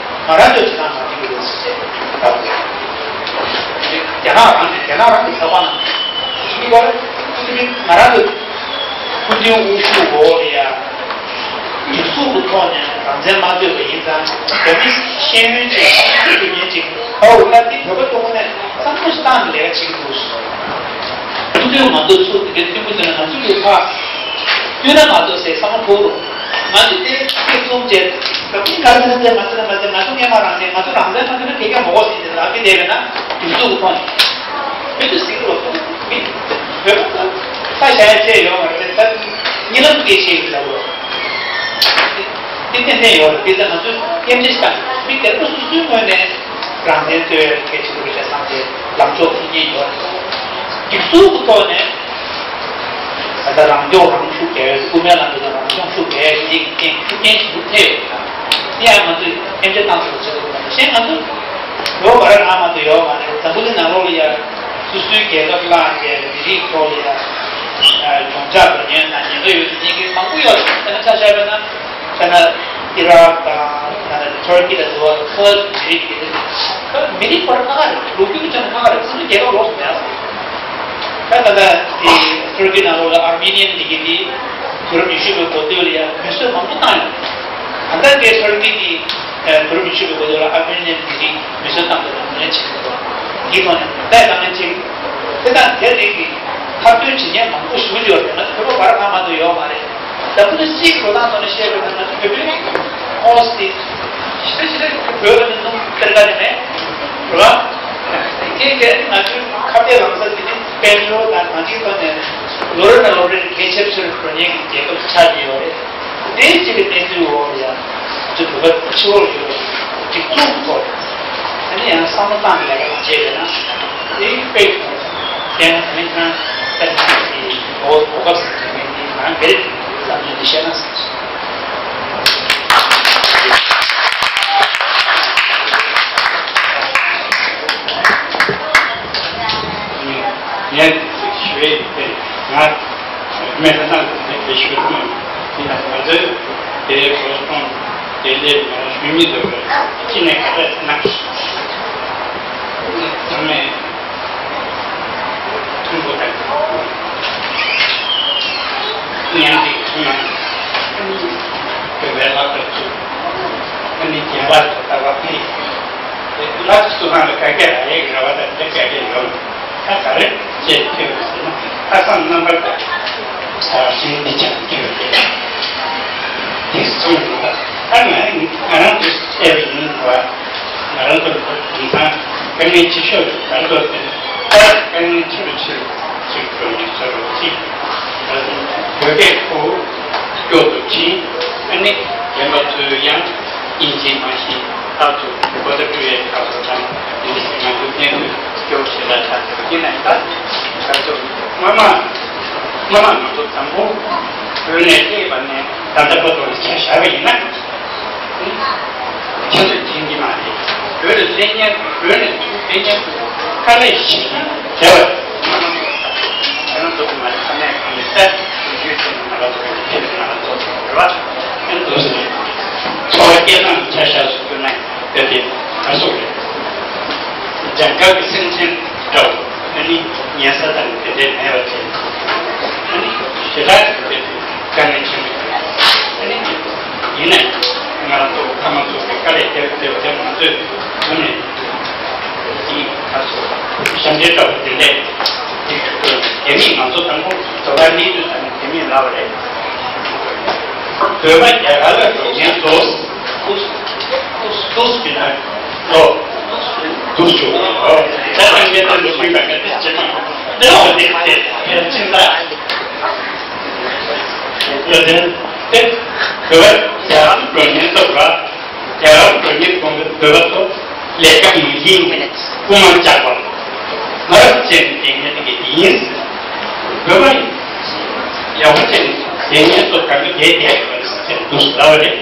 ང་རང་ཚོའི་བྱེད་སྟངས་མ་འགྲིག་གི་རེད་ཟེར་བཤད་ཡོད། རྒྱ་ནག་རང་གི་རྒྱ་ནག་རང་གི་ཚགས་པར་ནང་དེ་ང་རང་ཚོ་སྐུ་མདུན་འོས་ཤོག་འོག་ལ་ཡ། སྒྲིག་འཛུགས་ཀྱི་ཐོག་ནས་རང་བཙན་མ་རྩོད་པ་ཡིན་ཙང་རྒྱ་མི་ཤེས་ཡོན་ཅན་སྤྱི་འཐུས་ཉན་ཅིག་ཨོ་ལ་འདི་བོད་པ་ཚོ་ངོ་ནས་བསམ་བློ་ཞིག་བཏང་ནས་ལས་ཀ་བྱེད་ཀྱི་འདུག་སྐུ་མདུན་ང་ཚོ་ཚུར་དེ་འདྲའི་མཐུན་པོ་བྱས་ན་ང་ཚོ་ལས་ཕར་བསྟུན་ན་མ་གཏོགས་ཟེར་བསམ་བློ་འཁོར་རོགས། ང་ཚོས་དེ་དེ་གསུམ་བྱས་ད་མི་ག་ཚོད་ན་ཚད་མ་ཚད་ན་མ་ཚད་ང་ཚོ་སྔས་མ་རང་བཙན་ང་ཚོ་རང་བཙན་མ་ཚད་ན་ཕལ་སྐད་མ་གོ་ཟིན་ཏེ་ལབ་ཀྱི་བསྡད་པས་ན་སྒྲིག་འཛུགས་ཀྱི་ཐོག་ནས་བོད་དུ་ཟིག་རོགས་མི་བོད་པ་ཚོ་ས་བཞག་ཡ་བཅས་ཡོད་མ་རེད། ད་གཉིད་ལམ་སྐད་ཆ་ཡིན་ལབ་རོགས། ཏན་ཏན་ཡོད་རེད། དེ་ལྟར་ང་ཚོས་སྐྱེམས་རྩིས་དང་མི་སྒེར་པ་སོ་སོའི་ངོས་ནས་རང་བཙན་རྩོད་ཡ་གལ་ཆེན་པོ་རེད་བསམ་སྟེ་ལམ་ཕྱོགས་མཐུན་རྐྱེན་ཡོད་རེད། སྒྲིག་འཛུགས་ཀྱི་ཐོག་ནས་ད་ལྟ་རང་སྐྱོང་རང་ཤུགས་རྒྱག་ཡ། སྐུ་སྨན་ལ་འགྲོ་དང་རང་སྐྱོང་ཤུགས་རྒྱག་ཡ་གི་རྐྱེན་ཤུགས་རྐྱེན་ཞིག་ཏུ་ཐེབས་ཡོད་ཀྱང་། དེ་ཡང་ང་ཚོས་སྐྱེམས་རྩིས་བཏང་ཐུབ་པ་བྱེད་དགོས་པ་དང་། གཞན་ང་ཚོ་ལོ་བ་ར་ང་མ་གཏོགས་ཡོད་མ་རེད། འཛམ་བུ་གླིང་ནང་ལོགས་ལ་ཡ་སོ་སོའི་རྒྱལ་ཁབ་བརླགས་ཏེ་མི་རིགས་ཐོག་ལ་ཡ་གྱོང་ཆག་འགྲོ་མཁན་དང་ཉེན་ཁ་ཡོད་མཁན་གྱི་མང་པོ་ཡོད་རེད། དཔེར་ན་ཆ་བཞག་པ་ན། དཔེར་ན་ཨི་རག་དང་། དཔེར་ན་ཐུར་ཀི་ལ་འགྲོ་བ་ཁུར་མི་རིགས་དེ། ཁུར་མི་རིགས་ཁོ་རང་ཁ་ཁ་རེད། ལོ་རྒྱུས་ཀྱི་ཆ་ནས་ཁ་ཁ་རེད། སོ་སོའི་རྒྱལ་ཁབ་ལོགས་སུ་མེད་ཟེར། ད་ད་ལྟ་དེ་ཐུར་ཀི་ནང་ལོགས་ལ་ཨར་མེ་ནི་ཡན་འདི་གི་དེ་དུས་རབས་ཉི་ཤུ་པའི་འགོ་སྟོད་ལ་ཡ་མི་གསོད་མང་པོ་བཏང་ཡོད། ད་ལྟ་དེ་ཐུར་ཀི་གི་དུས་རབས་ཉི་ཤུ་པའི་འགོ་སྟོད་ལ་ཨར་མེ་ནི་ཡན་འདི་གི་མི་གསོད་བཏང་དགོས་པའི་ལམ་སྟོན་བྱེད་ཀྱི་འདུག་དེའི་ཐོག་ནས་ད་ལྟ་ནང་བཞིན་དེ་དང་དེ་རིགས་ཀྱི་ཁ་གཏོད་བྱེད་མཁན་མང་པོ་ཞེ་པོ་ཅིག་ཡོད་རེད། ང་ཚོ་བོད་པ་བར་ང་མ་གཏོགས་ཡོད་མ་རེད། ད་ཕུ་ནུ་སྤྱིའི་འགྲོ་སྟངས་ཐོག་ནས་བཤད་པ་ན། ང་ཚོ་བོད་པའི་ཨོ་སི་ཞེ་དྲག་ཞེ་དྲག་བོད་པ་ནི་སྣུམ་སྟེར་ག་ནས་མེད་རེད་བ། དེ་གས་ང་ཚོའི་ཁ་གཏད་ལམ་སང་དེ་ནི་དཔལ་འབྱོར་དང་གང་ཅིའི་ཐོག་ནས་ལོ་རེ་ནས་ལོ་རེར་གལ་ཆེ་ཤོས་འགྲོ་མཁན་གྱི་རྒྱལ་ཁབ་ཆགས་ཀྱི་ཡོད་རེད། དེའི་སྤྱི་པའི་གནས་ཚུལ་འོག་ལ་ཡང་ང་ཚོ་བོད་པ་ཕྱི་བོར་ཡོད་པའི་སྒྲིག་འཛུགས་ཐོག་ཨ་ནི་ཡང་བསམ་བློ་བཏང་ནས་ལས་ཀ་བྱས་པས་ན་དེའི་དཔེ་ཁོང་བསྟན་ན་མི་ཚང་བསྟན་ན་དེའི་གོ་སྐབས་ཟེར་མཁན་དེ་ང་འགལ་བསམ་བློ་དེ་བཤད་ན་བསམ་སོང་། ངས་ཞུ་ཡས་དེ་ང་སྨན་ཁང་ནང་དུ་དེ་ཞུ་ཐུབ་མ་མྱོང་། དེ་ཡང་ང་ཚོས་དེའི་གོ་སྐོང་དེ་འདྲའི་ངས་ཞུ་མི་འདུག་པས། ཅི་ནས་ག་རེ་ཟེར་ན། ཚང་མས་མཐུན་པོ་དང་མཉམ་གཅིག་མཐུན་ན་བོད་པའི་ལྷག་པར་དུ་ཨ་ནི་རྒན་པ་དང་ལྟ་བ་ཕན། ལགས་སོ། ཁ་ལ་བཀའ་རྒྱ་རག་ཡས་ཀྱི་རེ་བ་དང་དེ་བཀའ་རྒྱ་ཡོད། ད་ག་རེ་བྱེད་ཐུབ་ཟེར་ན། ཁ་སང་རྣམ་པར་དག་ས་ཞིང་འདི་ཅང་ཐུབ་ཡོད་དེ་གསུངས་འདུག་ད་ང་ང་རང་ཚོ་བཤད་པ་ཡིན་པ། ང་རང་ཚོ་དེང་སང་དཀའ་ངལ་ཆེ་ཤོས་ང་ཚོ་དེ་ད་དཀའ་ངལ་ཆེ་རུ་ཆེ་རུ་ཞིག་འགྲོ་ཡིན་ཟེར་རོ་ཅིག་བོད་སྐད་ཁོ་སྐྱོ་དུ་ཕྱིན། ཨ་ནི་རྒན་པ་ཚོས་ཡང་དབྱིན་ཇི་མ་ཤེས། ད་ཚོ་གོ་བརྡ་སྤྲོད་ཡས་ཁག་པོ་དང་། ང་ཚོ་གནས་ཚུལ་སྐྱོ་ཞེ་དྲག་ཆགས་ཡོད། ཡིན་ནའང་ད་ང་ཚོ་སྔོན་མ་སྔོན་མ་ང་ཚོ་དང་པོ་བོད་ནས་སླེབས་པ་ནས་ད་ལྟ་བར་དུ་ཆ་བཞག་པ་ཡིན་ན། ཁྱེད་ཚོས་མཁྱེན་གྱི་མ་རེད། བོད་ལ་སླེབས་མཁན། བོད་ནས་ཚུར་སླེབས་མཁན་ཚོ་དཀའ་ལས་ཞིག་དེ་བ། ཁྱེད་རང་ཚོ་མ་རེད། ཁ་ནས་ཁ་ནས་ས་ཡོད་ཚེ་ང་ལ་ཚོ་ཁྱེད་ང་ལ་ཚོ་རེད་བ། ཨེ་འདུག་ཟེར། འཚོ་བ་སྐྱེལ་སྟངས་ཆ་བཞག་སུ་གྱུར་ན་དེ་དེ་ག་སོགས་རེད། སྦྱང་སྐབས་ཀྱི་སེམས་ཅན་འདྲ་བོ། ཨ་ནི་ཉལ་ས་དང་དེ་འདྲའི་མེད་པ་བྱས། ཨ་ནི་ཞེ་དྲག་གི་དེ་དཀའ་ངལ་ཆེན་པོ་ཡོད། ཨ་ནི་ཡིན་ནའང་ང་རང་ཚོ་ཕ་མ་ཚོ་གི་དཀའ་ལས་བརྒྱབ་བརྒྱབ་བརྒྱབ། ང་ཚོས་ངོས་ནས་དེ་ག་སོ་ཞབས་འདྲེན་འདྲ་བོ་དེ་འདྲས་དེ་ཞུ་དགོས། དེ་མིན་ང་ཚོ་དང་པོ་འགྲོ་བ་མིའི་དུས་ཙམ་ནས་དེ་མིན་ལབ་པ་རེད། བོད་པ་རྒྱ་གར་ལ་འགྲོ་མཁན་ཚོ། ཏུས་ཏུས་ཀྱི་ན་ལོ། ཏུས་ཀྱི་ལོ། ད་ལྟ་ངས་ད་འགྲོ་མི་འདྲ་མཁན་དེ་བྱེད་མ། འདི་ལོ་དེ་དེ་དེ་ཕྱིན་ད། ཡོད་དེ་དེ་བོད་པ་རྒྱ་གར་འགྲོ་མཁན་ཚོ་ར། རྒྱ་གར་འགྲོ་མཁན་ཚོ་བོད་པ་ཚོ་ལས་ཀ་མི་ཡིན། རྐུ་མ་བཅག་པ། ང་རང་བཅས་ནས་བསྡད་མཁན་དེ་ག་དེ་ཡིན། བོད་པ་ཡག་པོ་བྱས་ནས་བསྡད་མཁན་ཚོ་ག་ག་བསྡད་བསྡད་དགོས་ཟེར་འདུག་ཟེར་ལབ་པ་རེད།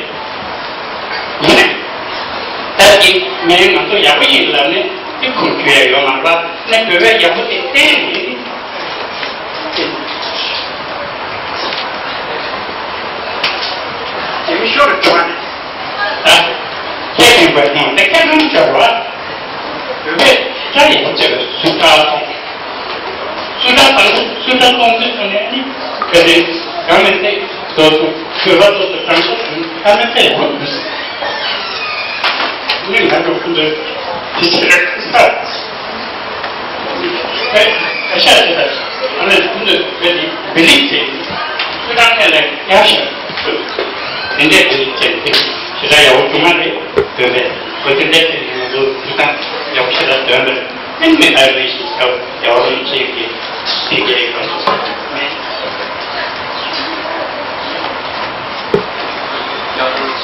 ཡིན་ནའང་ད་དེ་ངས་ང་ཚོ་ཡག་པོ་ཡིན་ལབ་ནས་དེ་ཁུར་རྒྱུ་ཡ་ཡོད་མ་རེད་པ། ནས་བོད་པའི་ཡག་པོ་དེ་གཏན་ནས་དེ་མི་ཤོར་བྱུང་བ་ནས། ད་ཁྱེད་ཀྱིས་བོད་དོན་དེ་ཁྱེད་རང་ཆོག་པ། བོད་པས་ད་ཡག་པོ་བྱས་པའི་སུ་ཁྲ་སོང་། སུ་ཁྲ་བཏང་སུ་ཁྲ་གཏོང་དུས་སུ་ནས་ནི་ག་དེ་གང་མི་ཚེ་སོ་སོ་བོད་པ་སོ་སོ་དྲང་པོ་བྱུང་ཁ་མི་ཚེ་ཡག་པོ་འདུག་ཟེར། ནི་ང་ཚོ་ཁོང་ཚོས་དེ་ཕྱིར་ཁ་ས་ཨེ་ཨ་ཤ་ཤ་ད་ཨ་ནི་ཁོང་ཚོས་བོད་དེ་བི་ལིག་དེ་སུ་དྲང་ནས་ལས་ཡག་ཤ་དེ་འདྲས་དེ་བྱས་ཏེ་ཞེ་དྲག་ཡག་པོ་བྱུང་མ་རེད། བོད་པས་བོད་དེ་འདྲས་དེ་ང་ཚོ་སུ་དྲང་ཡག་པོ་ཞེ་དྲག་འདོན་པ་རེད། ཨེ་མི་ལྟར་རེ་ཞིག་ཡག་ཡག་རུ་ཆེ་གི་དེ་གའི་ཁོང་ཚོ་ཡག་རུ་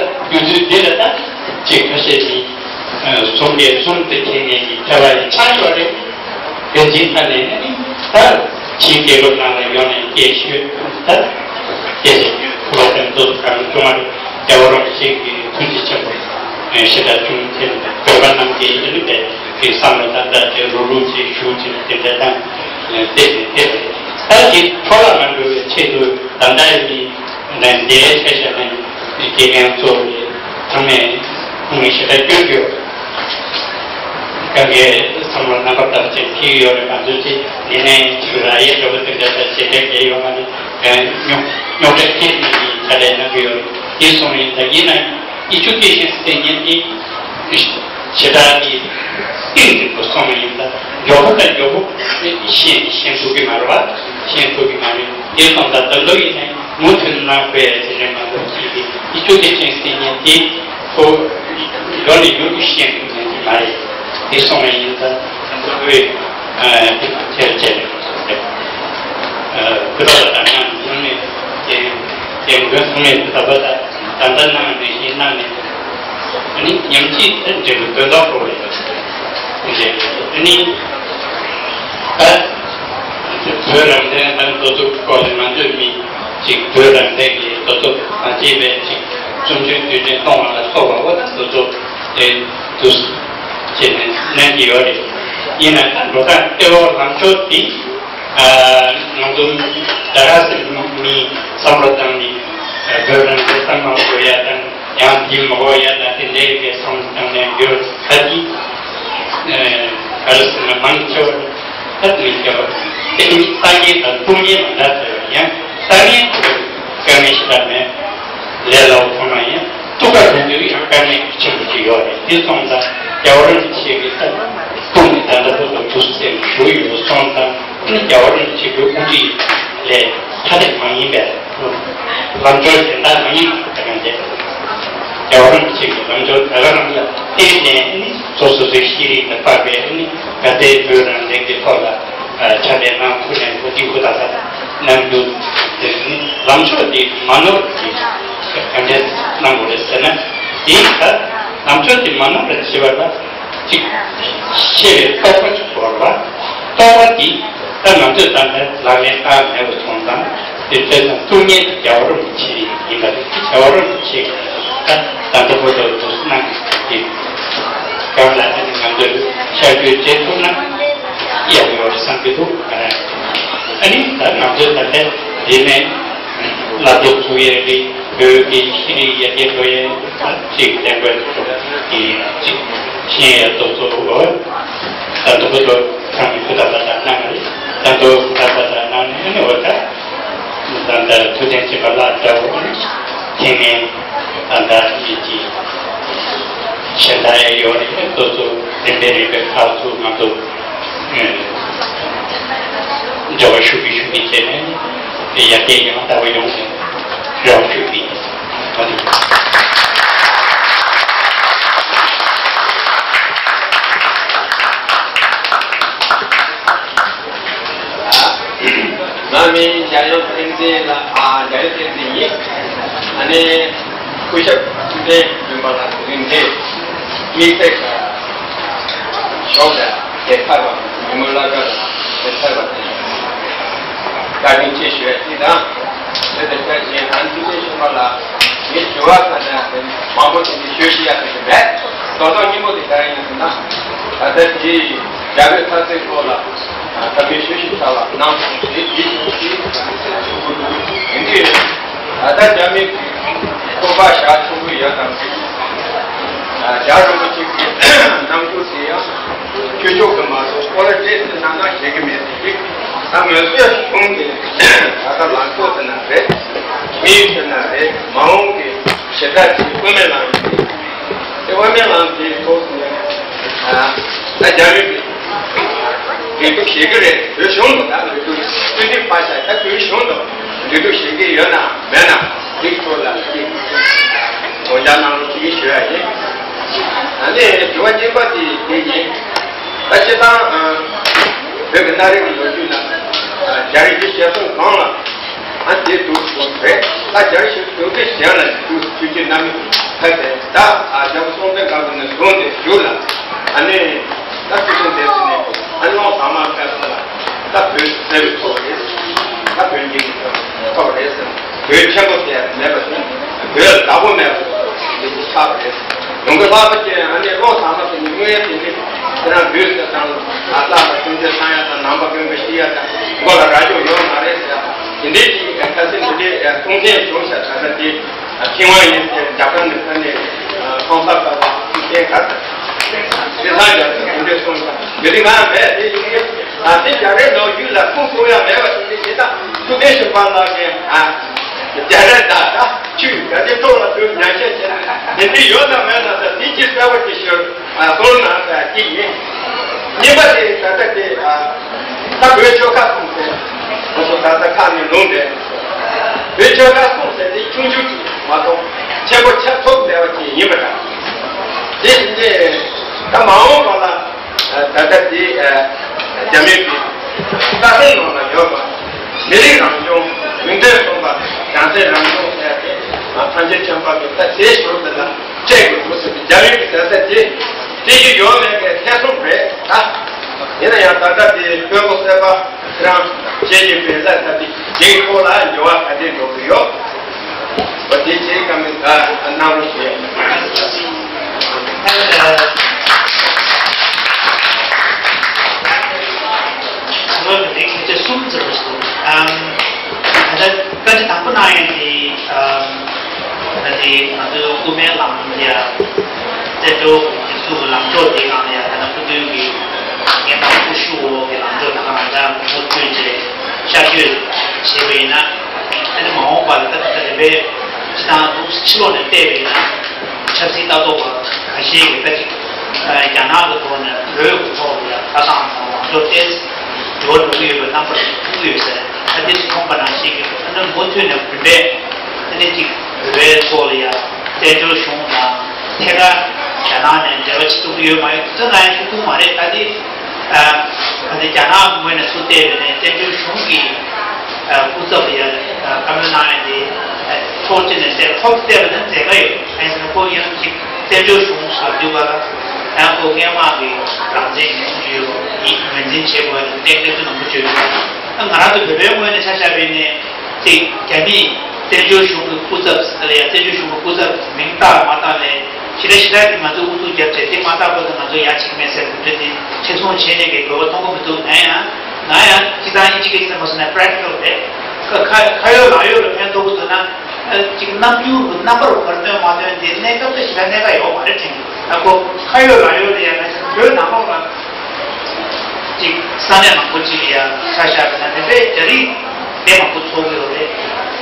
ད་དུས་ཚོད་འདི་ལ་ད་ཅིག་ཁ་ཤས་ནི་གསུང་གི་གསུང་དེ་མཁྱེན་མཁན་གྱི་ཐེ་བ་ཡི་ཆགས་ཡོད་རེད། དེ་འཛིན་ཐ་ནས་ནི་ད་ཕྱིའི་རྒྱལ་ཁབ་ནང་ལ་ཡོང་ནས་སྐད་ཤོད་ད་སྐད་ཤོད་ཁུ་བ་དང་དུ་གང་བྱུང་བ་རེད། རྒྱལ་བ་རིན་པོ་ཆེ་གི་ཐུགས་རྗེ་ཆེན་པོ་ཞེ་དྲག་བྱུང་། དེ་ནི་བོད་པ་རྣམས་ཀྱི་ཨ་ནི་དེ་གི་བསམ་བློ་ད་ལྟ་དེ་རུ་རུ་ཅིག་ཞུ་ཅིག་དེ་འདྲ་དང་དེ་དེ་ད་ཅིག་འཕྲོ་བརླག་མ་འགྲོ་བའི་ཆེད་དུ་ད་ལྟ་ཡི་ནས་འདས་ཆ་བཞག་ནས་དགེ་རྒན་གཙོ་བོ་ཚང་མས་ཁོང་ནས་ཞེ་དྲག་སྐྱོན་གྱི་ཡོད། གང་གའི་བསམ་བློ་རྣམ་པ་ལྟར་ཅིག་ཐིག་ཡོད་རེད། ང་ཚོས་ཅིག་ཉེ་གནས་ཅིག་ར་ཡེ་འདྲ་བོ་དེ་འདྲ་ལྟར་ཞེ་དྲག་རྒྱལ་ཡོང་བ་ནི་རྙོག་རྙོག་དྲ་སྐྱེས་ནས་ཀྱི་ཕྱག་ལས་གནང་གི་ཡོད་རེད། དེ་སོང་ཡིན་ད་ཡིན་ན་ཨི་ཆུ་སྐྱེས་ཤིང་སྟེ་ཉིན་གྱི་ཞེ་དྲག་གི་ཏིང་ཏིང་པོ་སོང་ཡིན་ད་མགྱོགས་པོ་དང་མགྱོགས་པོ་ཤེས་ཤེས་ཐུབ་ཀྱི་མ་རེད་བ། ཤེས་ཐུབ་ཀྱི་མ་རེད། དེ་སོང་ད་ད་ལོ་ཡིན་ན་མུ་མཐུད་གནང་དགོས་ཡ་ཟེར་ནས་མ་གཏོགས་ཅིག་གི་ཨི་ཆུ་སྐྱེས་ཤིང་སྟེ་ཉིན་གྱི་ཁོ་ཡོད་ནས་ཡོད་དུ་ཤེས་ཐུབ་ནས་ཀྱི་མ་རེད། དེ་སོང་བ་ཡིན་ད་ཁོས་ཨ་དེ་ཐེར་བྱས་ནས་སོང་རེད། ཨ་ཁོ་ད་ལྟ་ནང་ཚང་མས་རྒན་རྒན་རྒོན་ཚང་མས་ད་ལྟ་ད་ད་ལྟ་གནང་ནས་ཤེས་གནང་ནས་ཨ་ནི་ཉམས་ཀྱིས་ད་འབྲས་བུ་དོན་དག་གོ་བ་ཡོད་རེད། ཨ་ནི་ད་བོད་རང་བཙན་དང་ལྟོ་ཚུགས་སྐོར་ལ་ང་ཚོས་མི་གཅིག་བོད་རང་བཙན་གྱི་ལྟོ་ཚུགས་མ་བྱས་པའི་གཅིག་བཙུན་ཆུང་དུས་ཆེན་གཏོང་བ་ལ་སོགས་པ་འོ་ད་ལྟོ་ཚུགས་དེ་དུས་བྱས་ནས་གནང་གི་ཡོད་རེད། ཡིན་ན་ད་འགྲོ་སྟངས་ལྟེ་བ་ལངས་ཕྱོགས་འདི་ང་ཚོ་ད་ར་སི་མི་བསམ་བློ་བཏང་ནས་བོད་རང་བཙན་གཙང་མ་དགོས་ཡ་དང་ཡང་འདི་མ་དགོས་ཡ་དང་དེ་འདྲའི་གི་བསམ་བློ་བཏང་ནས་ཡོད་ད་འདི་ག་རེ་ཟེར་ན་མང་ཆེ་བ་ད་མི་སྐྱོ་བ་དེ་ནི་ས་ངན་དང་སྤུ་ངན་མ་འདྲ་ཟེར་བ་ཡང་ས་ངན་དེ་དཀའ་ངལ་ཞིག་ད་མེད། ལས་སླ་བོ་ཁོ་ན་ཡིན། ཐུགས་ཁ་དོན་དུ་ཡང་དཀའ་ངལ་ཆེན་པོ་ཅིག་ཡོད་རེད། དེ་སོང་ཙང་རྒྱལ་བ་རིན་པོ་ཆེ་གི་ཐུགས་ནི་ད་ལྟ་བུ་དང་དུས་སེམས་ཞུ་ཡོད་སོང་ཙང་ནི་རྒྱལ་བ་རིན་པོ་ཆེ་གི་དབུ་ཁྲིད་ལས་ཐ་དད་མ་ཡིན་པའི་ལམ་སྦྱོར་གཞན་དག་མ་ཡིན་པ་དེ་གང་རེད། རྒྱལ་བ་རིན་པོ་ཆེ་གི་ལམ་སྦྱོར་ད་ག་རང་ལ་བརྟེན་ནས་ནི་སོ་སོ་སོའི་ཤེས་རིག་ལ་དཔག་པའི་ནི་ག་ཚད་བོད་རང་བཙན་གྱི་ཐོག་ལ་ཕྱག་ལས་གནང་ཐུབ་ནས་འགོ་ཁྲིད་ཧུར་ཐག་གནང་རྒྱུ་དེ་ནི་ལམ་ཕྱོགས་འདི་མ་ནོར་གྱི་ག་འདྲས་གནང་དགོས་རེད་ཟེར་ན། དེ་ད་ལམ་ཕྱོགས་འདི་མ་ནོར་བ་བྱེད་པ་ལ་གཅིག་ཤེས་པའི་རྟོགས་པ་གཅིག་དགོས་རེད་བ། རྟོགས་པ་འདི་ད་ང་ཚོས་ད་ལྟ་ལག་ལེན་བསྟར་མེད་པ་སོང་ཙང་དེ་ཚོའི་ནང་གཙོ་གཉེར་དེ་རྒྱལ་བ་རིན་པོ་ཆེ་ཡིན་པ་རེད། རྒྱལ་བ་རིན་པོ་ཆེ་ད་ད་ལྟ་བར་དུ་དུས་གནང་གི་སྐབས་ལ་ཨ་ནི་ང་ཚོས་ཤར་བསྐྱོད་བྱེད་ཐུབ་ན་ཡག་པོ་ཡོད་རེད་བསམ་གྱི་འདུག་ཨ་ནི་ད་ང་ཚོས་ད་ལྟ་དེ་ནས་བླ་སློབ་ཚུགས་ཡས་རེད། བོད་ཀྱི་ཤེས་རིག་ཡར་རྒྱས་འགྲོ་ཡས་ཅིག་བསྟན་པའི་ཐོག་གི་ཅིག་ཤེས་ཡས་ཏོག་ཙམ་འོ་ད་ལྟ་བར་དུ་ཚང་མས་ཐུགས་ད་ལྟ་གནང་རེད། ད་ལྟ་ད་ལྟ་གནང་ནས་ཨ་ནི་འོ་ད། ད་ལྟ་ཐུགས་བསྟན་ཅན་པ་ལ་འདྲ་བོ་ནི་ཐེངས་ནས་ད་ལྟ་ཡིད་ཀྱི་ཞེ་དྲག་ཡོད་རེད། ཏོག་ཙམ་རིམ་པས་རིམ་པས་ཁག་ཚུགས་མ་གཏོགས་འབྲེལ་བ་ཞུ་གི་ཞུ་གི་བྱས་ནས་དེ་ཡར་རྒྱས་ཡང་དག་པ་ཡོང་བའི་རེ་བ་ཞུ་གི་ཡིན། ད་དུང་། ང་མིང་འཇམ་དབྱངས་བསྟན་འཛིན་ལགས། ཨ། འཇམ་དབྱངས་བསྟན་འཛིན་ཡིན། ཨ་ནི་སྐུ་ཞབས་ཐུབ་བསྟན་སྒྲོལ་མ་ལགས་རིང་འདྲེས་དམིགས་བསལ་ཞོགས་པ་དེ་ཚར་བ་ཉིན་མོ་བླ་གར་དེ་ཚར་བ་དེ་བཀའ་དྲིན་ཆེ་ཞུ་ཡ་གཅིག་དང་། དེ་དང་ཆ་གཅིག་ཨ་ནི་ཐུབ་བསྟན་སྒྲོལ་མ་ལགས་ངའི་དྲི་བ་ཁ་ནས་དེ་མང་པོ་དེ་འདྲ་ཞུ་ཤེས་ཡ་དེ་མེད། རྡོག་རྡོག་སྙིང་པོ་དེ་ག་རེ་ཡིན་ཟེར་ན། ད་ལྟ་དེའི་རྒྱ་བོད་མཐའ་ཚད་སྐོར་ལ་ད་མི་ཞུ་ཞིག་ཚར་བ་གནང་སོང་། དེ་དེ་བཞིན་གྱི་དེ་འདྲའི་ད་ལྟ་རྒྱ་མི་གི་སྐོར་པ་ཞག་ཆུང་ངུ་ཡོད་དམ། རྒྱ་རིན་པོ་ཆེ་གི་རྣམ་འགྱུར་དེ་ཡང་ཆོས་ཕྱོགས་ཀྱི་མ་གཏོགས་སྐོར་ར་འདྲེས་སུ་གནང་གནང་ཤེས་ཀྱི་མེད་དེ། ད་ངོས་བཟོས་གཞུང་གི་ད་ལྟ་ལག་ཐོག་དེ་ན་རེད། མི་ཡུལ་དེ་ན་རེད། མ་འོངས་ཀྱི་ དེ་ལྟར་གྱི་དབུ་མའི་ལམ་ཡིན། དེ་དབུ་མའི་ལམ་དེའི་ཐོག་ནས་ད་རྒྱ་རིགས་ཀྱི་འབྲེལ་གཏུག་བྱེད་ཀྱི་རེད། བོད་གཞུང་དུ་ད་འབྲེལ་གཏུག་སྤུན་མཆེད་པ་ཆ་ད་བོད་གཞུང་དུ་འབྲེལ་གཏུག་བྱེད་ཀྱི་ཡོད་ན་མེད་ན་དེའི་ཐོག་ལ་དེ་དགོངས་འཇགས་གནང་རོགས་ཞེས་ཞུ་ཡ་ཡིན། ད་ནས་དྲི་བ་གཉིས་པ་དེ་དེ་ཡིན། ད་སྤྱིར་བཏང་བོད་ཀྱི་གནའ་རབས་ཀྱི་ལོ་རྒྱུས་ལ་རྒྱ་རིགས་ཀྱི་ཞལ་གསུང་གང་ལ། ཨ་དེ་འདུག་དགོས་རེད། ད་རྒྱ་རིགས་ཤིག་འདུག་དེ་གཞན་ལ་འདུག་ཐུགས་རྗེ་གནང་མི་ཕེབས་པས་ད་ཨ་རྒྱལ་པོ་སྲོང་བཙན་སྒམ་པོ་ནས་བཟུང་སྟེ་བཞུགས་ལ། ཨ་ནི་ད་ཐུགས་སྲས་འདས་ཟིན་ནས་ཨ་ནི་ཀློང་ཟབ་མ་ཕེབས་སོང་ལ། ད་བོད་གསལ་བའི་ཐོག་རེད། ད་བོད་འགྱིག་གི་ཐོག་རེད་ཟེར། བོད་ཆེན་པོ་དེ་མེད་པ་དེ་བོད་བདག་པོ་མེད་པ་དེ་ཆགས་རེད། ཡོང་གི་ལྷག་པ་ཅན་ཨ་ནི་ཀློང་ཟབ་མ་དེ་ནི་དངོས་ཡོད་དེ་ནི་ཁྱེད་རང་ལུས་ཟེར་དང་ལ་ལ་ལ་ཀུན་སྤྱོད་ཚང་ཡ་དང་ནང་པ་ཀུན་པ་ཤི་ཡ་དང་མགོ་ལ་རྭ་ཅོ་ཡོད་མ་རེད་ཟེར། དེ་འདྲའི་ཅིག་ཁ་སེམས་དེ་འདྲའི་གཏོང་མཁན་བྱུང་ཤག་ད་ལྟ་དེ་ཕིང་ཝང་ཡིན་ཟེར། རྒྱ་གར་ནས་ཕ་ནས་ཁོང་ས་ད་བ་ཤེས་ག་ས་ཤེས་ས་རྒྱ་ས་དེ་འདྲའི་གསུངས་ཤག་དེ་རིང་ང་མེད་དེ་ཡིན་གྱི། ད་དེ་རྒྱ་རིགས་ནང་ཡུལ་ལ་ཁུངས་གཏོང་ཡ་མེད་པ་དེ་འདྲའི་ཡིན་ད། ཐུབ་བསྟན་ཞུ་བ་ལགས་ཀྱིས་ཨ་རྒྱ་རིགས་ད་ད་ཆུ་ག་དེ་ཐོག་ལ་དུ་ཉན་ཤས་བྱས་ན་དེ་འདྲའི་ཡོད་ན་མེད་ན་ད་དེ་ཅི་གསལ་བ་ཅིག་ཞུ། ཨ་སོང་ན་ད་ཅི་ཡིན། གཉིས་པ་དེ་ད་ལྟ་དེ་ཨ་ད་བོད་ཆོལ་ཁ་གསུམ་ཟེར། ང་ཚོ་ད་ལྟ་ཁ་ནས་ལུང་བསྟན། བོད་ཆོལ་ཁ་གསུམ་ཟེར་དེ་ཆུང་ཆུང་ཅིག་མ་གཏོགས་ཆེན་པོ་ཆགས་ཐུབ་བསྡད་པ་ཅིག་ཡིན་པ་འདྲ། དེ་བཞིན་དེ་ད་མ་འོངས་པ་ལ་ད་ལྟ་དེ་རྒྱ་མི་གི་རྩ་དོན་ནང་ལ་ཡོད་པ་མི་རིགས་རང་སྐྱོང་། མིང་དོན་མཚུངས་པ་བྱང་སེམས་རང་སྐྱོང་ཟེར་ཏེ་ཐམས་ཅད་མཁྱེན་པ་གི་ད་དེ་ཞོར་དེ་ལ། སྤྲད་དགོས་འདུག་ཟེར་ཏེ་རྒྱ་ཡིག་གི་ཟེར་ས་དེ་སྤྲད་རྒྱུ་ཡོད་མེད་ཀྱི་ཐེ་ཚོམ་རེད་ད། ཡིན་ན་ཡང་ད་ལྟ་དེ་དཔོན་པོ་གསར་པ་ཁྱེད་རང་བཤད་ཀྱི་བེ་ལ་ད་དེ་དེའི་ཐོག་ལ་འགྱུར་བ་ག་དེ་འགྲོ་གི་ཡོད། བ་དེ་བྱེད་ཀ་མི་ད་གནང་རོགས་ཞུ་ཡ་ཡིན། ལོ་ནི་ཁྱེད་ཚོས་གསུམ་ཟེར་བ་ཞིག་འདུག་ཨམ། ད་ལྟ་བཀའ་འདྲི་དང་པོ་གནང་ཡོད་དེ། ཨམ། ད་ལྟ་ང་ཚོའི་དབུ་མའི་ལམ་ཡ། བཙན་བྱོལ་སྒྲིག་འཛུགས་ཀྱི་ལངས་ཕྱོགས་དེའི་སྒང་ལ་ཡ་ད་ལྟ་སྐུ་མདུན་གྱི་ངེས་པར་སྐུ་ཞབས་འོག་གི་ལངས་ཕྱོགས་དེ་གང་ལ་ད་ངོ་སྤྲོད་བྱས་ཤར་བསྐྱོད་བྱས་པ་ཡིན་ན། ཨ་ནི་མ་འོངས་པ་ལ་ད་ད་ལྟ་རིམ་པས་སྤྱི་བཏང་འདུག་ཕྱི་ལོགས་ནས་བལྟས་པ་ཡིན་ན། ཆབ་སྲིད་ལྟ་རྟོག་པ་ཁ་ཤས་ཀྱིས་ད་ཅིག་རྒྱ་ནག་གི་ཐོག་ནས་བོད་ཀྱི་ཐོག་ལ་ཡ་ལྟ་སྟངས་དང་ལངས་ཕྱོགས་ཏོག་ཙམ་འགྱུར་བ་འགྲོ་གི་ཡོད་པའི་རྣམ་པ་ཞིག་མཐོང་གི་ཡོད་ཟེར། ད་དེ་མཐོང་པ་ནང་བཞིན་གྱི་ཨ་ནི་མུ་མཐུད་ནས་རིམ་པས་ཨ་ནི་ཅིག་བོད་པའི་ཐོག་ལ་ཡ་བཙན་བྱོལ་གཞུང་དང་ཐད་ཀར་རྒྱ་ནག་ནས་འབྲེལ་བ་བྱེད་ཐུབ་ཀྱི་ཡོད་མ་ཡོད་དེ་ཚོ་ང་ཡང་ཤེས་ཐུབ་མ་རེད། ད་དེ་ཨ་ད་དེ་རྒྱ་ནག་ངོས་ནས་ཚུར་བལྟས་པ་ཡིན་ན་བཙན་བྱོལ་གཞུང་གི་ཨ་སྐུ་ཚབ་ལ་ཡ་བཀའ་མོལ་གནང་ཡ་དེ་ཨ་ཕྱོགས་གཅིག་ནས་བལྟས་ཕྱོགས་གཅིག་བལྟས་པ་ན་མཛད་ཀྱི་ཡོད། ཨ་ནི་ཁོ་ཡང་ཅིག་བཙན་བྱོལ་གཞུང་ཟེར་དུས་ག་ལ་ཡང་ཁོ་སྔོན་མ་གི་རང་བཙན་ངོས་འཛིན་ཡོད་པ་ཡིན། ངོས་འཛིན་བྱེད་དགོས་ཡ་དེ་བལྟས་བལྟས་ཚོད་ནང་པོ་བརྗོད་ཡོད། ཨ་ང་རང་ཚོ་བོད་པའི་ངོས་ནས་ཆ་བཞག་པ་ཡིན་ན་ཅིག་རྒྱ་མིས་བཙན་བྱོལ་གཞུང་གི་སྐུ་ཚབ་ཟེར་ཡ་བཙན་བྱོལ་གཞུང་གི་སྐུ་ཚབ་མིང་བཏགས་མ་བཏགས་ལས་ཞེ་དྲག་ཞེ་དྲག་གིས་ང་ཚོ་ཨུ་ཚུགས་བརྒྱབ་བྱས་དེ་མ་བཏགས་བར་དུ་ང་ཚོ་ཡ་ཕྱིན་མེད་ཟེར་གི་འདྲ་དེ་ཁྱེད་ཚོ་བྱས་ནས་ཀྱི་གོ་བ་མཐོང་གི་མི་འདུག་ན་ཡང་ན་ཡང་སྤྱིར་བཏང་ཨིན་ཇི་སྐད་ཟེར་མ་སོང་ན་practical་རེད། ཁ་ཁ་ཁ་ཡོད་ལག་ཡོད་ལ་ཕན་ཐོགས་ཀྱི་འདུག་ན། ཅིག་རྣམ་འགྱུར་གྱི་རྣམ་པར་གོ་ར་སྟོན་མ་སྟོན་དེ་གནས་སྐབས་དེ་ཞེ་དྲག་གནད་འགག་ཡོད་མ་རེད་དྲན་གྱི། ད་ཁོ་ཁ་ཡོད་ལག་ཡོད་ལ་ཡང་ན་ཅིག་བོད་ནང་ལོགས་ལ་ཅིག་ས་གནས་མང་པོ་ཅིག་ལ་ཡང་ཆ་བཞག་པ་ན་དེ་འདྲའི་རྒྱ་རིགས་དེ་མང་པོ་ཚོགས་ཀྱི་ཡོད་རེད།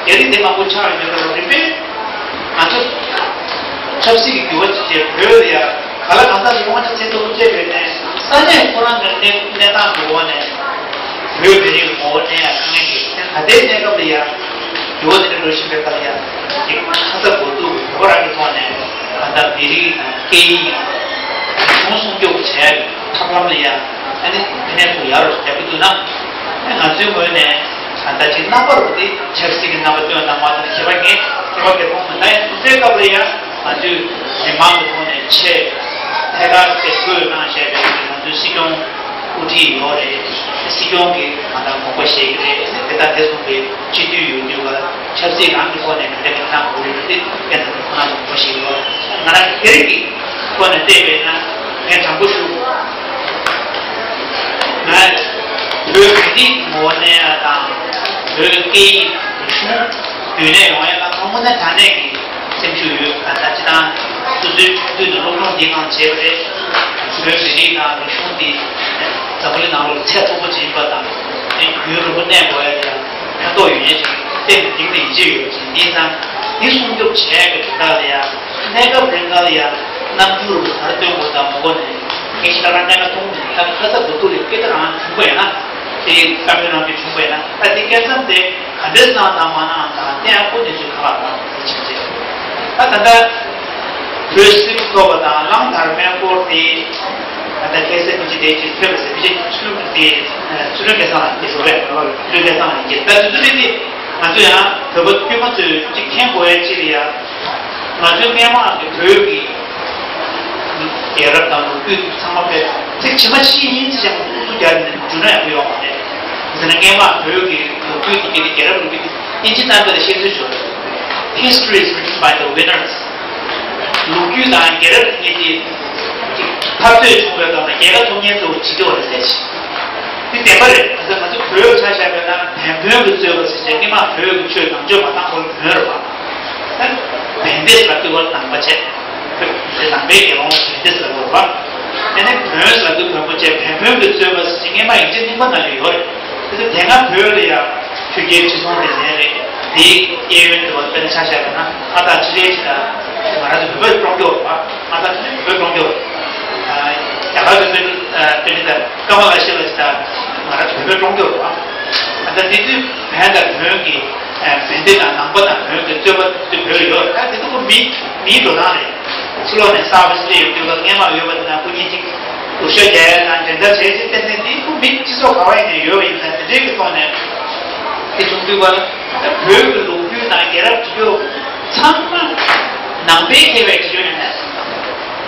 རྒྱ་རིགས་དེ་མང་པོ་ཆགས་ཡོད་པ་ལ་རིམ་པས་ང་ཚོ་ཆབ་སྲིད་ཀྱི་འགྱུར་བ་ཅིག་བྱས་བོད་ལ་ཡང་ག་ལ་གང་འཚམ་ཞིག་དབང་ཆ་ཚད་མཐོ་པོ་སྤྲད་པའི་ནས་ས་གནས་ཁོ་རང་གི་གནས་གནས་སྟངས་ཀྱི་འོག་ནས། བོད་མི་རིགས་ངོ་བོ་བསྟན་ཡ་དཀའ་ངལ་གྱི་ད་ལྟའི་གནས་སྐབས་ལ་ཡ་འགྱུར་བ་དེ་འདྲ་འགྲོ་བཞིན་པའི་སྐབས་ལ་ཡ་ཅིག་ཁ་ཚ་དགོས་གཏུག་གི་བོད་རང་གི་ཐོག་ནས་ད་ལྟ་མི་རིགས་དང་སྐད་ཡིག་རིག་གཞུང་སྲུང་སྐྱོབ་བྱེད་ཡ་གི་ཐབས་ལམ་ལ་ཡ་ཨ་ནི་དེ་ནས་ཁོ་ཡར་རྒྱབ་ཀྱི་འདུག་ན། ཨ་ང་ཚོའི་ངོས་ནས་ད་ལྟ་ཅིག་རྣམ་པར་དེ་ཆབ་སྲིད་ཀྱི་རྣམ་པ་སྟོན་དང་མ་སྟོན་ཁྱད་པར་ངས་ཁྱད་པར་ག་མཐོང་མི་འདུག་ཡིན་དུས་སྐབས་ལ་ཡ་ང་ཚོས་མི་མང་གི་ཐོག་ནས་ཆེས་ཐད་ཀར་དེ་བཀོད་གནང་བྱས་པའི་ང་ཚོའི་སྲིད་སྐྱོང་དབུ་ཁྲིད་ཡོད་རེད། སྲིད་སྐྱོང་གིས་ང་ཚོར་དགོངས་པ་བཞེས་ཀྱི་རེད། དེ་ལྟར་དེ་གསུངས་པའི་སྤྱི་འཐུས་ཡོད་དུས་ལ་ཆབ་སྲིད་རང་གི་ཐོག་ནས་ག་འདྲ་ག་འདྲ་གནང་དགོས་རེད་དེ་ཕན་ཐོགས་ཁོ་རང་ཚོ་དགོངས་པ་བཞེས་ཀྱི་ཡོད་རེད། ང་རང་གི་སྒེར་གྱི་ཐོག་ནས་བལྟས་པས་ན་ངས་དྲང་པོ་ཞུ། ང་བོད་མི་རིགས་ངོ་བོ་གནས་ཡ་དང་བོད་སྐད་ཡིག་རིག་གཞུང་རྒྱུན་གནས་ཡོང་ཡ་ལ་དངོས་གནས་དྲང་གནས་ཀྱི་སེམས་ཤུགས་ཡོད། ད་ལྟ་སྤྱི་བཏང་སོ་སོའི་སྤྱི་འཐུས་ནས་སློབ་སྦྱོང་འདི་གང་བྱས་པ་རེད། བོད་མི་རིགས་དང་རིག་གཞུང་འདི་འཛམ་བུ་གླིང་ནང་ལོགས་ཚད་མཐོ་པོ་ཅིག་ཡིན་པ་དང་། དེ་རྒྱུན་རིང་པོ་གནས་དགོས་ཡ་དེ་ལ་ཕན་ཐོགས་ཡོད་མཁན་ཞིག་སེམས་གཏིང་ནས་ཡིད་ཆེས་ཡོད་ཅིང་། དེ་ཙང་འདི་སྲུང་སྐྱོབ་བྱས་པའི་དོན་དག་ལ་ཡ་ ཡ་རྣམ་འགྱུར་ག་རེ་སྟོན་དགོས་དང་མ་དགོས་ནས་ངས་ཤི་ད་རང་གནས་ཀ་མཐོང་མི་ད་ཁ་ཚ་དགོས་ཐུག་ལས་སྐད་ཆ་རང་བྱུང་པ་ཡིན་ན་དེ་བཀའ་མོལ་རང་གི་བྱུང་པ་ཡིན་ན་ད་དེ་སྐད་མཚམས་དེ་ག་འདྲས་གནང་དང་མ་གནང་དང་དེ་ཡང་ཁོ་དེ་ཚོའི་ཁ་ལག་དང་དེ་བྱེད་ཅེས་ད་ད་ལྟ་བོད་སྲིད་ཐོག་པ་དང་གླང་དར་མའི་སྐོར་དེ་ད་ལྟ་ཁ་སང་མི་གཅིག་དེ་གཅིག་ཐོས་པ་ཟེར་མི་གཅིག་ཚུལ་དེ་ཚུལ་ཁྲིམས་སྐལ་བཟང་ལགས་ཀྱིས་བཟོ་བས་ཚུལ་ཁྲིམས་སྐལ་བཟང་ལགས་ཀྱིས་ད་དེ་ཚོ་རེད་དེ། ང་ཚོ་ཡང་བོད་པ་དཀྱུས་མ་ཚོས་གཅིག་མཁྱེན་དགོས་ཡ་གཅིག་ལ་ཡ། ང་ཚོའི་སྔས་མ་གི་བོད་ཀྱི་རྒྱལ་རབས་དང་ལོ་རྒྱུས་ཚང་མ་དཔེ་ཚིག་ཇི་མ་ཇི་བཞིན་ཡིན་ཙི་ཅང་ཨུ་ཚུགས་རྒྱག་ནས་འཇུ་ན་ཡག་པོ་ཡོད་མ་རེད། ཟེར་ན་སྔས་མ་བོད་ཀྱི་ལོ་རྒྱུས་དེ་གའི་རྒྱལ་རབས་ལོ་རྒྱུས་དེ་ཨིན་ཇི་གཏམ་དཔེ་ལ་བཤད་ཚུལ་བྱོས། History is written by the winners. ལོ་རྒྱུས་དང་རྒྱལ་རབས་དེ་གཉིས་དེ་ཕར་ཚུར་བྱུང་བའི་སྐབས་ལ་རྒྱལ་ཁ་ཐོབ་མཁན་ཚོ་བྱེད་ཀྱི་ཡོད་རེད་ཟེར་ཞིང་། དེ་བདེན་པ་རེད། ད་ལྟ་ང་ཚོ་བོད་ཆ་བཞག་པ་ན་བན་བོན་གྱི་རྩོད་པ་ཟེར་བྱས་སྔས་མ་བོད་ཀྱི་ཆོས་ནང་ཆོས་མ་བཏང་བར་བོན་རེད་པ། ད་བན་དེ་ཟེར་དུས་བར་ནང་པ་བྱས། བོད་དེ་ནང་པའི་རྒྱལ་དབང་བན་དེ་ཟེར་བ་རེད་པ། དེ་ནས་བོན་ཟེར་དུས་བོན་པོ་བྱས་བན་བོན་གྱི་རྩོད་པ་ཟེར་བྱས་སྔས་མ་ཡིག་ཆ་རྙིང་པ་ནང་ལ་ཡོད་རེད། དེ་ཚོ་དེ་སྔ་བོད་ལ་ཡང་ཆོས་རྒྱལ་ཁྲི་སྲོང་ལྡེ་བཙན་རེད། དེའི་གཡས་གཡོན་དུ་བ་དཔེར་ན་ཆ་བཞག་པ་ན་ཨ་སྟག་ཆི་ལའི་ཆི་ད་ང་རང་ཚོ་བོད་པའི་བཀྲོང་སྐྱོ་བ་ཨ་སྟག་ཆི་ལའི་བོད་བཀྲོང་སྐྱོ་བ། རྒྱ་གར་བོད་པའི་དཔེར་ན་ད་ཀ་མ་ལ་ཤི་ལ་ཆི་ད་ང་རང་ཚོ་བོད་པའི་བཀྲོང་སྐྱོ་བ། ཨ་ད་དེ་དུས་བན་དང་བོན་གྱི་བན་དེ་དང་ནང་པ་དང་བོན་གྱི་རྩོད་པ་དེ་བོད་ཡོད་ད་དེ་ཚོ་མི་མིའི་འགྲོ་སྟངས་རེད། ཕྱི་ལོགས་ནས་གསར་པ་ཞིག་སླེབས་ཡོང་དུས་ལ་སྔས་མ་ཡོད་པ་དེ་དང་སྐུ་ཉིད་ཅིག་སྡུག་ཤོས་རྒྱག་ཡ་དང་འགྲན་ཟླ་བྱས་ཚེ་ཏན་ཏན་འདི་ཁོ་མི་སྤྱི་ཚོགས་ག་བ་ཡིན་ནས་ཡོད་པ་ཡིན་ཙང་དེ་འདྲའི་གི་ཐོག་ནས་དེ་བྱུང་དུས་བ་ལ་བོད་ཀྱི་ལོ་རྒྱུས་དང་རྒྱལ་རབས་བྲིས་ཡོད་ཚང་མ་ནང་པའི་མཁས་པས་བྲིས་ཡོད་ནས་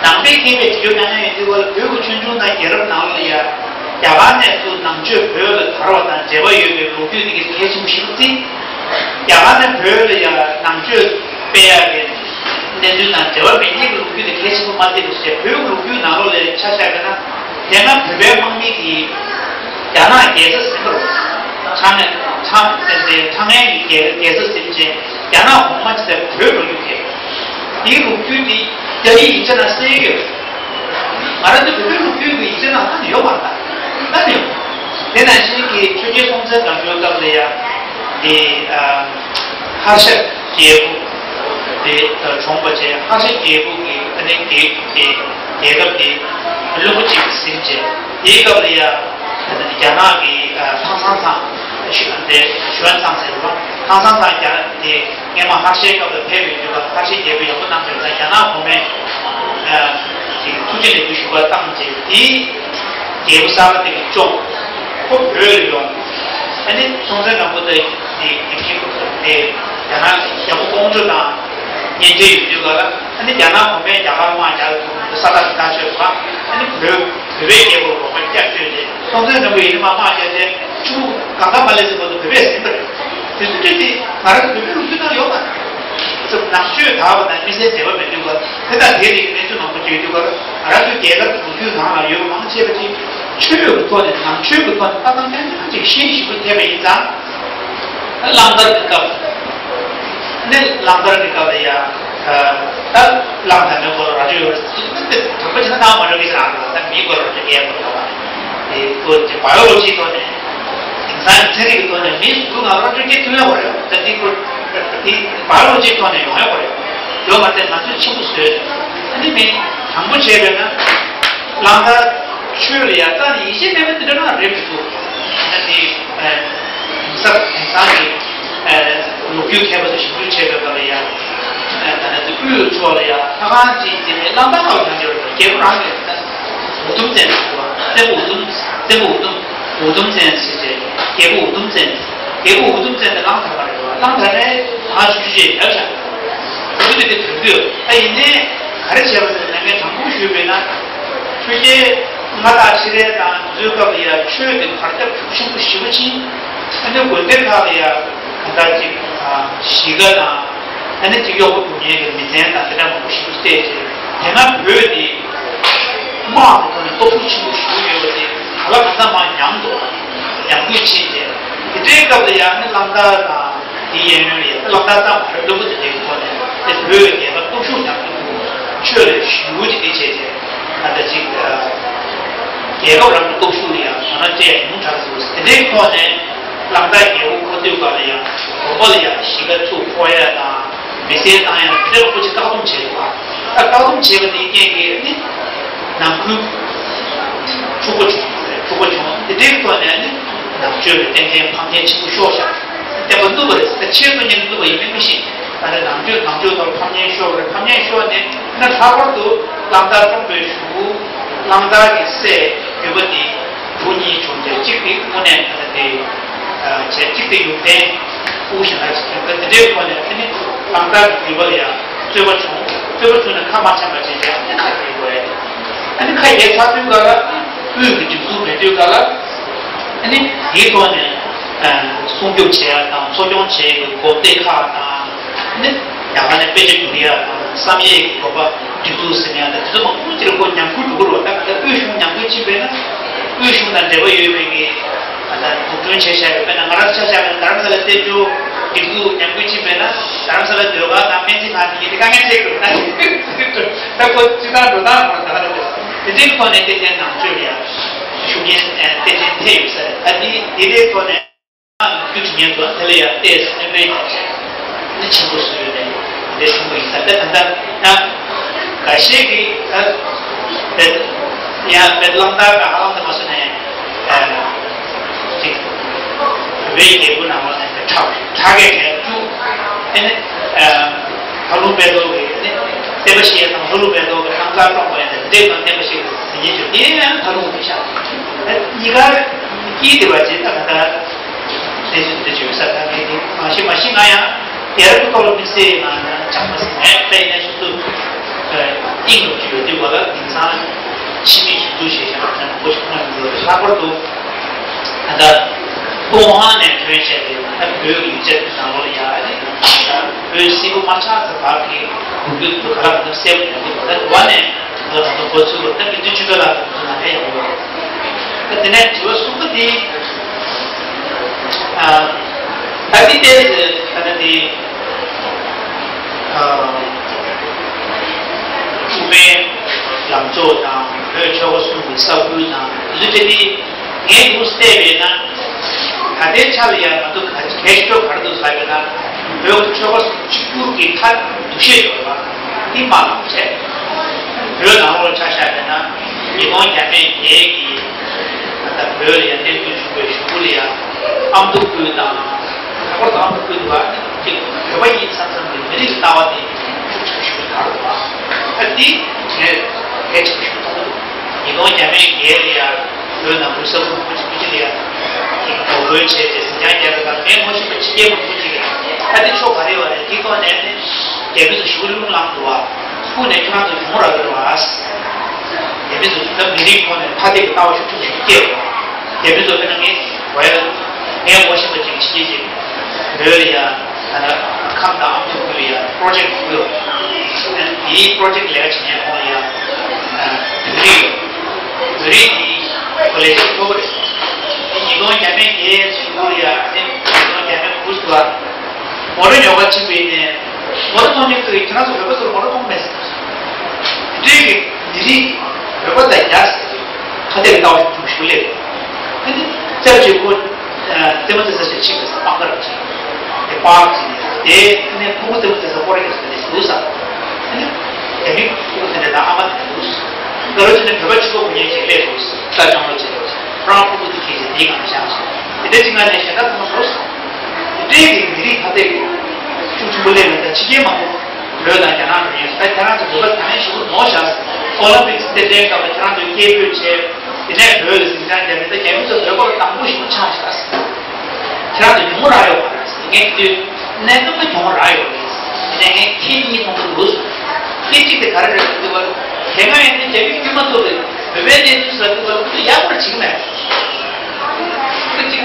ནང་པའི་མཁས་པས་བྲིས་ཡོད་ནས་ཡིན་དུས་བ་ལ་བོད་ཀྱི་ཆོས་འབྱུང་དང་རྒྱལ་རབས་ནང་ལ་ཡ་རྒྱ་གར་ནས་ཚུར་ནང་ཆོས་བོད་ལ་དར་བ་དང་འབྲེལ་བ་ཡོད་པའི་ལོ་རྒྱུས་དེ་གི་གལ་ཆེན་པོ་ཞིག་བརྩི། རྒྱ་གར་ནས་བོད་ལ་ཡ་ནང་ཆོས་སྤེལ་ཡག་གི་གནས་ཚུལ་དང་འབྲེལ་བ་མེད་མཁན་གྱི་ལོ་རྒྱུས་དེ་གལ་ཆེན་པོ་མ་བརྩི་བར་བྱས་བོད་ཀྱི་ལོ་རྒྱུས་ནང་ལོགས་ལ་ཆ་བཞག་པ་ན་དེ་སྔ་བོད་པའི་དམག་མི་གིས་རྒྱ་ནག་རྒྱལ་ས་ཟིན་པར་ཁྲང་ཁྲང་ཁྲང་ཨེ་ཁྲང་ཨན་གྱི་རྒྱལ་རྒྱལ་ས་ཟིན་རྗེས་རྒྱ་ནག་གོང་མ་ཆེ་བོད་འགྲོ་རྒྱུ་གལ། དེའི་ལོ་རྒྱུས་དེ་རྒྱ་ཡིག་ཡིག་ཆ་ནང་གསལ་ཡོད། ང་རང་ཚོ་བོད་པའི་ལོ་རྒྱུས་ཀྱི་ཡིག་ཆ་ནང་གཏན་ནས་ཡོད་མ་རེད་ད། གཏན་ནས་ཡོད། དེ་ནང་བཞིན་གྱི་ཆོས་རྒྱལ་སྲོང་བཙན་སྒམ་པོའི་སྐབས་ལ་ཡང་དེ་ཨ་ཧར་ཤ་རྒྱལ་པོ་དེ་གྲོངས་པ་བྱས་ཧར་ཤ་རྒྱལ་པོ་གི་ཨ་ནི་རྒྱལ་རྒྱལ་རྒྱལ་ཁབ་དེ་བློན་པོ་གཅིག་གིས་ཟིན་བྱས་དེའི་སྐབས་ལ་ཡང་རྒྱ་ནག་གི་ཨ་ཐང་སང་ཐང་ཞུ་དེ་ཞུ་ཨན་ཚང་ཟེར་བ་ཐང་སང་ཐང་རྒྱ་དེ། སྔས་མ་ཧར་ཤའི་སྐབས་ལ་ཕེབས་ཡོང་དུས་ཀ་ཧར་ཤའི་རྒྱལ་པོ་ཡག་པོ་གནང་བྱུང་ཙང་རྒྱ་ནག་གོང་མས་ཨ་ཅིག་ཐུགས་རྗེ་ལེགས་འབུལ་ཞུ་བ་བཏང་རྗེས་དེའི་རྒྱལ་པོ་གསར་པ་དེ་གི་ཅོག་ཁོ་བོད་ལ་ཡོང་། ཨ་ནི་སྲོང་བཙན་སྒམ་པོ་དེ་དེ་དེ་ཁྱེད་དེ་རྒྱ་ནག་རྒྱལ་པོ་ཀོང་ཇོ་དང་གཉེན་འབྲེལ་ཡོད་དུས་ཀ་ལ་ཨ་ནི་རྒྱ་ནག་གོང་མས་རྒྱ་གར་དམག་རྒྱག་ས་ཐག་ཐག་ཆོད་པ་ཨ་ནི་བོད། བོད་པའི་རྒྱལ་པོར་རོགས་པ་རྒྱག་བཅོས་ཏེ་སྲོང་བཙན་སྒམ་པོ་ཡིན་ན་མ་དམག་རྒྱག་ཚེ་ཆུ་གང་ག་མ་ལེ་ཟེར་བར་དུ་བོད་པས་ཟིན་པ་རེད། དེ་ཚོ་བྲིས་ཏེ་ང་རང་ཚོ་བོད་པའི་ལོ་རྒྱུས་ནང་ཡོད་མ་རེད། ཚོ་ནང་ཆོས་དར་བ་དང་མི་སེར་བདེ་བ་མེད་དུས་བར་དེ་དང་དེའི་རིགས་གནས་ཚུལ་མང་པོ་བརྗོད་དུས་བར་ང་རང་ཚོའི་རྒྱལ་ཁབ་ཀྱི་ལོ་རྒྱུས་ནང་ལ་ཡོད་པ་མང་ཆེ་བ་ཅིག་ཆོས་ཀྱི་ཐོག་ནས་ནང་ཆོས་ཀྱི་ཐོག་ནས་ལྟ་སྟངས་ཏན་ཏན་ཅིག་ཤེས་ཞིབ་པོ་ཐེབས་པ་ཡིན་ཙང་། གླང་དར་གྱི་སྐབས། ནི་གླང་དར་གྱི་སྐབས་ལ་ཡ། ད་གླང་དར་མའི་སྐོར་ལ་ར་སྤྲོད་ཡོད་རེད། དེ་དྲང་པོ་བྱས་ན་གནང་མ་འགྲོ་གི་ཟེར་ཨ་ད་མིའི་སྐོར་ར་སྤྲོད་རྒྱག་དགོས་ཡོད་པ། དེ་སྐོར་གྱི་བ་ཡོ་ལོ་ཇིའི་ཐོག་ནས། དེང་སང་ཚན་རིག་གི་ཐོག་ནས་མིའི་གཟུགས་པོའི་ནང་ར་སྤྲོད་རྒྱག་ཐུབ་ཡོད་པ་རེད། ད་དེ་སྐོར་དེ་བ་ཡོ་ལོ་ཇིའི་ཐོག་ནས་ཡོང་ཡོད་པ་རེད། ཡོད་མ་རེད། ང་ཚོས་ཆེན་པོ་བཟོས། ཨ་ནི་མི་དྲང་པོ་བྱས་པས་ན། གླང་དར་ཆོས་ལ་ཡ་རྩ་ནས་ཡིད་ཆེས་མེད་པ་དེ་འདྲ་རང་རེད་མི་འདུག་ཨ་ནི་དེང་སང་དེང་སང་གི་ལོ་རྒྱུས་མཁས་པ་ཚོ་ཞིབ་འཇུག་བྱས་པའི་སྐབས་ལ་ཡ། ད་ནི་དབུས་ཕྱོགས་ལ་ཡ་ལྷ་ཁང་གཅིག་དེ་ནས་གླང་དར་ལ་ཡང་ཡོད་རེད། རྒྱལ་པོ་རང་རེད། ད་འུ་དུམ་བཙན་ཟེར་བ་བཙན་པོ་འུ་དུམ་བཙན་པོ་འུ་དུམ་འུ་དུམ་བཙན་ཟེར་ཏེ་རྒྱལ་པོ་འུ་དུམ་བཙན་རྒྱལ་པོ་འུ་དུམ་བཙན་དེ་གླང་དར་མ་རེད་བ། གླང་དར་མའི་ང་ཆུང་ཆུང་ཅིག་ཡག་ཤག་འུ་དུམ་དེ་དེ་དོན་དུ་ཡོད། ད་ཡིན་ནའི་ག་རེ་བྱས་པ་ཟེར་ན་ངས་དྲང་པོ་ཞུས་པས་ན་ཆོས་རྒྱལ་མངའ་བདག་ཁྲི་རལ་དང་དེ་ཚོའི་སྐབས་ལ་ཡ་ཆོས་དེ་བར་ཁྱབ་ཤུགས་ཆེན་པོ་ཞེ་པོ་ཕྱིན། ཨ་ནི་དགོན་སྡེ་ཁག་ལ་ཡ་གང་ལྟར་ཅིག་གཞིས་ཀ་དང་། ཨ་ནི་གཅིག་གཡོག་པོ་སྒྲུབ་མཁན་གྱི་མི་ཚན་དང་དེ་འདྲ་མང་པོ་ཞིག་བལྟས་རྗེས་དེ་སྔ་བོད་དེ་དམག་གི་ཐོག་ནས་སྟོབས་ཤུགས་ཆེན་པོ་ཞིག་ཡོད་པ་དེ་ག་ལ་གང་འཚམ་མར་ཉམས་འགྲོ་ཉམས་རྒུད་ཕྱིན་རྗེས་དེ་འདྲའི་སྐབས་ལ་ཡང་ནི་གླང་དར་དང་དེའི་གཡས་གཡོན་ལ་ཡང་གླང་དར་ཙམ་མ་རེད། བློན་པོ་དེ་འདྲའི་ཐོག་ནས་དེ་བོད་ཀྱི་རྒྱལ་ཁབ་སྟོབས་ཤུགས་ཉམས་རྒུད་ཆོས་ལ་ཞུ་བོ་ཅིག་དེ་བྱས་རྗེས་ད་ལྟ་ཅིག་རྒྱལ་ཁབ་རང་གི་སྟོབས་ཤུགས་ལ་ཡང་དོ་སྣང་སྤྲད་ཡ་ཉུང་དྲགས་སོང་། དེ་འདྲའི་ཐོག་ནས། གླང་དར་རྒྱལ་པོ་འཁོར་དུས་སྐབས་ལ་ཡང་དགོན་པ་ལ་ཡང་གཞིས་ཀ་ཚུགས་འཁོར་ཡ་དང་མི་སེར་བཏང་ཡ་དེ་འདྲ་སྐུ་ཆེ་བཀག་སྡོམ་བྱས་འདུག་ད་བཀག་སྡོམ་ བྱས་པ་དེའི་རྐྱེན་གྱིས་ནི་ནང་ཁུལ་འཁྲུག་པ་བྱུང་བ་རེད། འཁྲུག་པ་བྱུང་། དེ་འདྲའི་ཐོག་ནས་ནི་ནང་ཆོས་ལ་ཏན་ཏན་ཕམ་ཉེས་ཆེན་པོ་ཤོར་བཞག་བསྟན་པ་ནུབ་པ་རེད། ད་ཕྱིར་ཐོན་ཉེས་ནི་ནུབ་པ་ཡིན་མིན་མི་ཤེས། ད་ནི་ནང་ཆོས་ནང་ཆོས་ཐོག་ཕམ་ཉེས་ཤོར་བ་རེད། ཕམ་ཉེས་ཤོར་ནས་ན་ལྷག་པར་དུ་གླང་དར་བཀྲོངས་པའི་གཞུག་གུ་གླང་དར་གྱི་སྲས་བརྒྱུད་པ་དེ་བུ་གཉིས་བྱུང་སྟེ། གཅིག་དེ་དངོས་གནས་ད་ལྟ་དེ་བྱས། གཅིག་དེ་ཡོན་ཏན་དབུ་ཞེ་དྲག་ཅིག་ཡོད་པ། དེ་འདྲའི་ཐོག་ནས་དེ་ནི་གླང་དར་གྱི་བརྒྱུད་པ་ལ་ཡང་རྩོད་པ་བྱུང་། རྩོད་པ་བྱུང་ནས་ཁ་མ་འཆམ་པ་བྱས་ཏེ། ཨ་ནི་ཁ་གྱེས་དགོས་ཡ་རེད། ཨ་ནི་ཁ་གྱེས་ཚར་དུས་ག་ལ་དབུས་ཀྱི་སྒྲིག་འཛུགས་མེད་དུས་ག་ལ། ཨ་ནི་དེའི་ཐོག་ནས་སྲུང་སྐྱོབ་བྱེད་ཡ་དང་འཚོ་སྐྱོང་བྱེད་ཡ་གི་སྒོ་སྡེ་ཁག་དང་། ཨ་ནི་ཡང་ན་ནས་དཔེ་ཆ་བསྒྱུར་ཡ་དང་བསམ་ཡས་ཀྱི་དགོན་པ་སྒྲིག་འཛུགས་ཟིན་ཡ་དང་། དེ་ཚོ་མང་པོ་ཅིག་ལ་ཁོ་ཉམས་རྒུད་འགྲོ་གི་རེད། ད་ག་ད་དབུས་གཞུང་ཉམས་རྒུད་ཕྱིན་པས་ན་དབུས་གཞུང་དང་འབྲེལ་བ་ཡོད་པའི་གི་ད་ལྟ་འཛུགས་སྐྲུན་བྱས་བཞག་ཡོད་པས་ན། ང་རང་ཆ་བཞག་པ་ན་རྡ་རམ་ས་ལ་བཙན་བྱོལ་སྒྲིག་འཛུགས་ཉམས་རྒུད་ཕྱིན་པས་ན་རྡ་རམ་ས་ལ་ཟློས་གར་དང་སྨན་རྩིས་ཁང་དེ་གི་དེ་དཀའ་ངལ་འཕྲད་ཀྱི་རེད། ད་ད་ཁོ་སྤྱི་བཏང་འགྲོ་སྟངས་ཁོ་ད་ག་རེད། དེ་འདྲའི་ཐོག་ནས་ཏན་ཏན་ནང་ཆོས་ལ་ཡང་ཤུགས་རྐྱེན་ཏན་ཏན་ཐེབས་ཡོད་ས་རེད། ད་དེ་དེ་འདྲའི་ཐོག་ནས་རྒྱུ་དྲི་ངན་དུ་དེ་ལ་ཡང་ཏོག་ཙམ་སྣོན་པའི་ནི་ཆེན་པོ་བཟོས་ཡོད་ནས་འདི་ཆེན་པོ་ཡིན་ས། ད་ད་ལྟ་ཡང་འགའ་ཤས་ཀྱིས་ད་བེད་ཡང་བེད་གླང་དར་ག་ཧ་ལམ་ད་མ་སོང་ནས་ཅིག་བོད་པའི་རྒྱལ་པོ་ནང་ལོགས་ནས་ཁྲག་ཁྲག་གས་བྲལ་བཅུག་ཨེ་ནི་ལྷ་ལུང་དཔལ་རྡོར་གྱི་ནི་བསྟན་པ་བཤིག་ཡ་དང་ལྷ་ལུང་དཔལ་རྡོར་གྱི་རྣམ་ཐར་བཀྲོངས་པ་ཡིན་ད། འདི་འདྲའི་ཐོག་བསྟན་པ་བཤིག་ཟིན་གྱི་བྱུང་། དེ་ཡང་ལྷ་ལུང་དུ་བཞག་གཉིས་ཀར་དཀྱིལ་དེ་བ་ཅིག་ད་ག་ད། དེ་ཚོ་འདི་བརྗོད་ས་ད་ངས་འདི་མ་ཤེས་མ་ཤེས། ང་ཡང་རྒྱལ་རབས་ཀྱི་ཐོག་ལ་དམིགས་བསལ་ང་ཡང་སྦྱངས་པ་ཟིན་མེད། དཔེ་ཡིན་ན་ཞུ་ཚུལ་དབྱིངས་སློབ་ཀྱི་ཡོད་དུས་བ་ལ་དེང་སང་ཕྱི་མིག་ཞིབ་འཇུག་བྱེད་བཞག་ན་མང་པོ་ཞིག་མཐོང་ཡོང་གི་ཡོད་རེད། ལྷག་པར་དུ་ད་ལྟ་ཀྲུང་ཧྭ་ནས་ཐོན་བྱས་ཏེ་ད་བོད་ཀྱི་ཡུལ་ཅན་གྱི་ནང་ལོགས་ལ་ཡ་ཨ་ནི་བོད་སིལ་བུ་དམར་ཆག་ཚ་བར་གྱི་གོ་རྒྱུ་དུ་ག་ལ་ག་ཚོད་གསལ་པོ་ཡོང་གི་འདུག་ད་དུ་བ་ནས་ང་ཚོ་ད་དུ་འགོ་ཚུགས་པ་ད་དགེ་འདུན་ཆོས་འཕེལ་ལགས་ཚོ་ནང་ལ་ཡོང་གི་ཡོད་རེད། ད་དེ་ནས་དྲི་བ་གསུམ་པ་འདི། ཨ། ད་འདི་ཏོག་ཙམ་ད་ལྟ་འདི། ཨ། དབུ་མའི་ལམ་ཕྱོགས་དང་བོད་ཆོལ་ཁ་གསུམ་གྱི་ས་ཁུལ་དང་དེ་ཚོ་དེ་འདི་ངས་འདུག་བལྟས་པས་ན། ད་ལྟའི་ཆ་ལ་ཡང་ང་ཚོ་གལ་ཆེ་ཤོས་ག་རེ་འདུག་ཟེར་བས་ན། བོད་ཆོལ་ཁ་གསུམ་གཅིག་གྱུར་གྱི་མཐའ་འདུ་ཤེས་ཡོད་པ་འདི་མ་ལགས་བྱས། བོད་ནང་ལོགས་ཆ་བཞག་པས་ན། ཉིས་སྟོང་བརྒྱ་མེད་བརྒྱད་ཀྱི་ད་ལྟ་བོད་ལ་ཡང་གནས་སྡོད་བྱུང་བའི་གཞུག་གུ་ལ་ཡང་ཨ་མདོ་ཁུལ་དང་། ལྷག་པར་དུ་ཨ་མདོ་ཁུལ་དུ་བ་ཅིག་བོད་པ་ཡིན་བསམ་བསམ་གྱི་མི་རིགས་ཀྱི་ལྟ་བ་དེ་ཤུགས་ཆེན་པོ་ཞིག་དར་འདུག་བ། ད་འདི་ངས་གལ་ཆེན་པོ་ཞིག་མཐོང་གི་འདུག་ཉིས་སྟོང་བརྒྱ་མེད་བརྒྱད་ལ་ཡང་བོད་ནང་ཁུལ་ས་ཁུལ་མང་པོ་ཞིག་ལ་ཡང་ཅིག་ངོ་རྒོལ་བྱས་ཏེ་ཟིང་ཆ་བརྒྱབ་པའི་སྐབས་ངས་ངོ་ཤེས་པ་ཕྱི་རྒྱལ་མང་པོ་ཅིག་གིས་ད་འདི་ཕྱོགས་ག་རེ་ཡོད་རེད། འདི་ཐོག་ནས་ནི་རྒྱ་མི་ཚོ་ཞེ་པོ་གླེང་གླེང་འདུག་བ། ཁུངས་ནས་ཁྱེད་རང་ཚོ་ཡོང་རག་གི་རེད་བ། རྒྱ་མི་ཚོ་ད་མི་རིགས་ཐོག་ནས་ཐ་དད་ཀྱི་ལྟ་བ་ཤུགས་ཆེན་པོ་ཞིག་སྐྱེས་རེད། རྒྱ་མི་ཚོ་དཔེར་ན་ངས་བོད་ཡ་ངས་ངོ་ཤེས་པ་ཅིག་ཕྱི་རྒྱལ་ཅིག་བོད་ལ་ཡ་ད་ལྟ་ཁམས་དང་ཨ་མདོ་ཁུལ་ལ་ཡ་པྲོ་ཇེཀ་ཡོད། དེའི་པྲོ་ཇེཀ་ལས་ཀ་བྱེད་མཁན་ཁོང་ལ་ཡ་བོད་རིགས་ཡོད། བོད་རིགས་དེ་ཁོ་ལས་ཀྱི་ཐོབ་རེད། དེ་ཉིས་སྟོང་བརྒྱ་མེད་བརྒྱད་ཚུན་ལ་ཡ་ཨ་ནི་ཉིས་སྟོང་བརྒྱ་མེད་དགུ་ཚུན་ལ། མོ་ཊ་ཉོ་ག་ཕྱིན་པ་ཡིན་ནའི། མོ་ཊ་མཐོང་མཁན་ཚོས་ཁྱེད་རང་ཚོ་བོད་པ་ཚོར་མོ་ཊ་མཐོང་མེད་ཟེར། དེ་འདྲའི་གི་མི་རིགས་བོད་པ་དང་རྒྱ་ཟེར་གྱི་ཁ་གཏད་ཀྱི་ལྟ་བ་ཞིག་ཐུག་ཞུ་ལེ། ཨ་ནི་སྐྱབས་རྗེ་ཁོ་ལྟད་མོ་རྩེ་ས་ཞིག་ཕྱིན་པ་ས་སྤང་ཁ་རུ་ཕྱིན། དེ་པཱརྐ་ཅིག་ནས་དེ་ཨ་ནི་ཕྲུ་གུ་ལྟད་མོ་རྩེ་ས་སྐོར་ར་ཡོད་ས་དེ་འདྲ་ཞིག་འདུག་ས། ཨ་ནི་རྒྱ་མི་ཕྲུ་གུ་དེ་འདྲ་དང་ཨ་མ་དེ་འདྲ་འདུག་ས། ད་རོ་ཅིག་ནས་བོད་པ་ཕྱུག་པོ་གོ་ཉན་ཅིག་སླེབས་འདུག་ས། ད་ཅང་ལོ་བྱེད་རོགས་ཁྱེད་རང་ཕྲུ་གུ་དེ་ཁྱེད་ཀྱིས་དེའི་སྒང་ལ་བཞག་ཤིག་དེ་འདྲ་ཅིག་ང་ནས་གཞན་དག་ཚང་མ་འགྲོ་སོང་། དེ་འདྲའི་གི་མི་རིགས་ཐ་དད་ཀྱི་ཤུགས་ཆེན་པོ་སླེབས་ནས་ད་ཕྱི་རྒྱལ་མང་པོ་བོད་དང་རྒྱ་ནག་འགྲོ་མཁན་ད་ཁྱེད་རང་ཚོ་བོད་པ་ད་ནས་ཞུ་གི་ནོར་བཞག་ཨོ་ལིམ་པིག་སི་རྟེན་འབྲེལ་སྐབས་ལ་ཁྱེད་རང་ཚོས་སྐད་འབོད་བྱས། དེ་ནས་བོད་ལ་ཟིང་ཆ་བརྒྱབ་ནས་ད་རྒྱ་མི་ཚོ་བོད་པ་ལ་དང་པོ་ཞུ་ཆགས་བཞག་ཁྱེད་རང་ཚོ་ཡོང་རག་ཡོད་མ་རེད། ངས་དུས་གནད་དུ་མ་གྱོང་རག་ཡོད་རེད། དེ་ནས་ངས་ཁྱེད་གཉིས་མཐོང་གི་འདུག་སྐད་ཅིག་དེ་ག་རེ་རེད་ཟེར་དུས་བར་དེ་སྔ་ཡང་ནི་རྒྱ་མི་དཀྱུས་མ་ཚོ་རེད། བོད་པའི་གནས་ཚུལ་ཟེར་དུས་བར་ཁོ་ཚོ་ཡག་པོ་རེད་བྱེད་ཀྱི་མེད། ཁོ་ཅིག་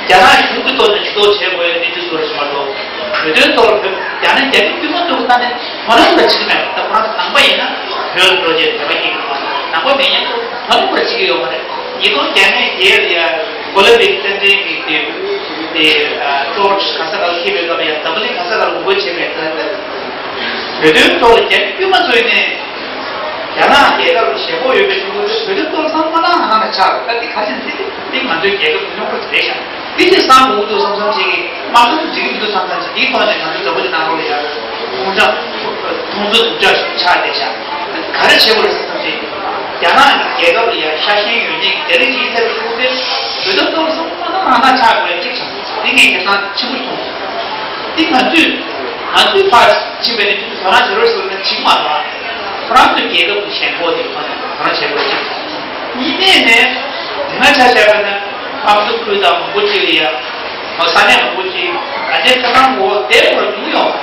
རྒྱ་ནག་གཞུང་གི་ཐོག་ནས་ཇུས་གཏོགས་བྱེད་དགོས་ཡ་གནས་ཚུལ་བཟོ་རེད་ཟེར་མ་གཏོགས་བོད་དོན་ཐོག་ལ་བོད་རྒྱ་ནག་རྒྱ་མི་དཀྱུས་མ་ཚོ་གི་ལྟ་ནས་དོ་སྣང་ར་བྱེད་ཀྱི་མེད། ད་ཁོ་རང་ཚོ་ནང་པ་ཡིན་ན་བོད་ལ་འགྲོ་རྒྱུ་དད་པ་སྐྱེ་གི་མ་རེད། ནང་པ་མེད་མཁན་ཚོ་དོ་སྣང་ར་བྱེད་ཀྱི་ཡོད་མ་རེད། ཉིས་སྟོང་བརྒྱ་མེད་བརྒྱད་ལ་ཡ་ཨོ་ལིམ་པིག་རྟེན་འབྲེལ་གྱི་དེ་དེ་ཨ་ཊོར་ཆི་ག་ས་ག་ལ་འཁྱེར་བའི་སྐབས་ལ་ཡ་འཛམ་བུ་གླིང་ག་ས་ག་ལ་ངོ་རྒོལ་བྱེད་པའི་ད་ལྟ་བོད་དོན་ཐོག་ལ་རྒྱ་མི་དཀྱུས་མ་ཚོ་ཡིན་ནའི་རྒྱ་ནག་རྒྱལ་ཁབ་ལ་ཞེ་ཕོག་ཡོད་པའི་ཀྲུང་གོ་ཚོས་བོད་དོན་ཐོག་ལ་བསམ་བློ་མ་བཏང་ནང་ལ་ཆགས་རེད། ད་འདི་ག་རེ་ཟེར་ན་འདི་འདི་ང་ཚོའི་རྒྱལ་ཁབ་ཀྱི་སྙོམས་པོ་ཅིག་རེད་ཤག་འདི་ཅིག་བསམ་དགོས་ཀྱི་འདུག་བསམ་བསམ་བྱེད་ཀྱི་མ་གཏོགས་འགྲིག་གི་མི་འདུག་བསམ་བསམ་བྱེད། འདིའི་ཐོག་ནས་ང་ཚོ་འཛམ་བུ་གླིང་ནང་ལོགས་ལ་ཡ་ཁོང་ཅག་ཐུགས་ ཁོང་ཚོ་སྡུག་ཅག་ཞིག་ཆགས་བསྡད་ཤག་ག་རེ་བྱེད་དགོས་རེད་ཟེར་ཙམ་ཅིག་རྒྱ་ནག་གི་རྒྱལ་ཁབ་ལ་ཡ་ཤ་ཞེན་ཡོད་མཁན་གྱི་རྒྱ་རིགས་ཡིན་ཟེར་བའི་ཕྲུ་གུ་དེ་བོད་དོན་ཐོག་ལ་སོང་ཙང་མ་ཐག་ཆགས་དགོས་ཡ་གཅིག་བྱུང་། དེ་ངས་ཁེ་བཟང་ཆེན་པོ་མཐོང་སོང་། དེ་ང་ཚོས་ང་ཚོས་ཕར་ཕྱིན་པའི་ནི་ཁོ་ཚོས་ཟ་མ་བྱེད་རོགས་ཟེར་བ་ན་བྱེད་མ་རེད་པ། ཁོ་རང་ཚོའི་རྒྱལ་ཁབ་ཀྱི་ཞེན་ཁོག་དེ་ཁོ་ཚོས་ཟ་མ་བྱེད་དགོས་གཅིག་བྱུང་། གཉིས་ནས་ནས་དེ་སྔ་ཆ་བཞག་པ་ན་ཨ་མདོ་ཁུལ་དང་མང་པོ་ཅིག་ལ་ཡ། ས་གནས་མང་པོ་ཅིག་ད་ལྟའི་ཐོག་ཁང་འོག་བསྡད་དགོས་རྒྱུ་ཡོང་།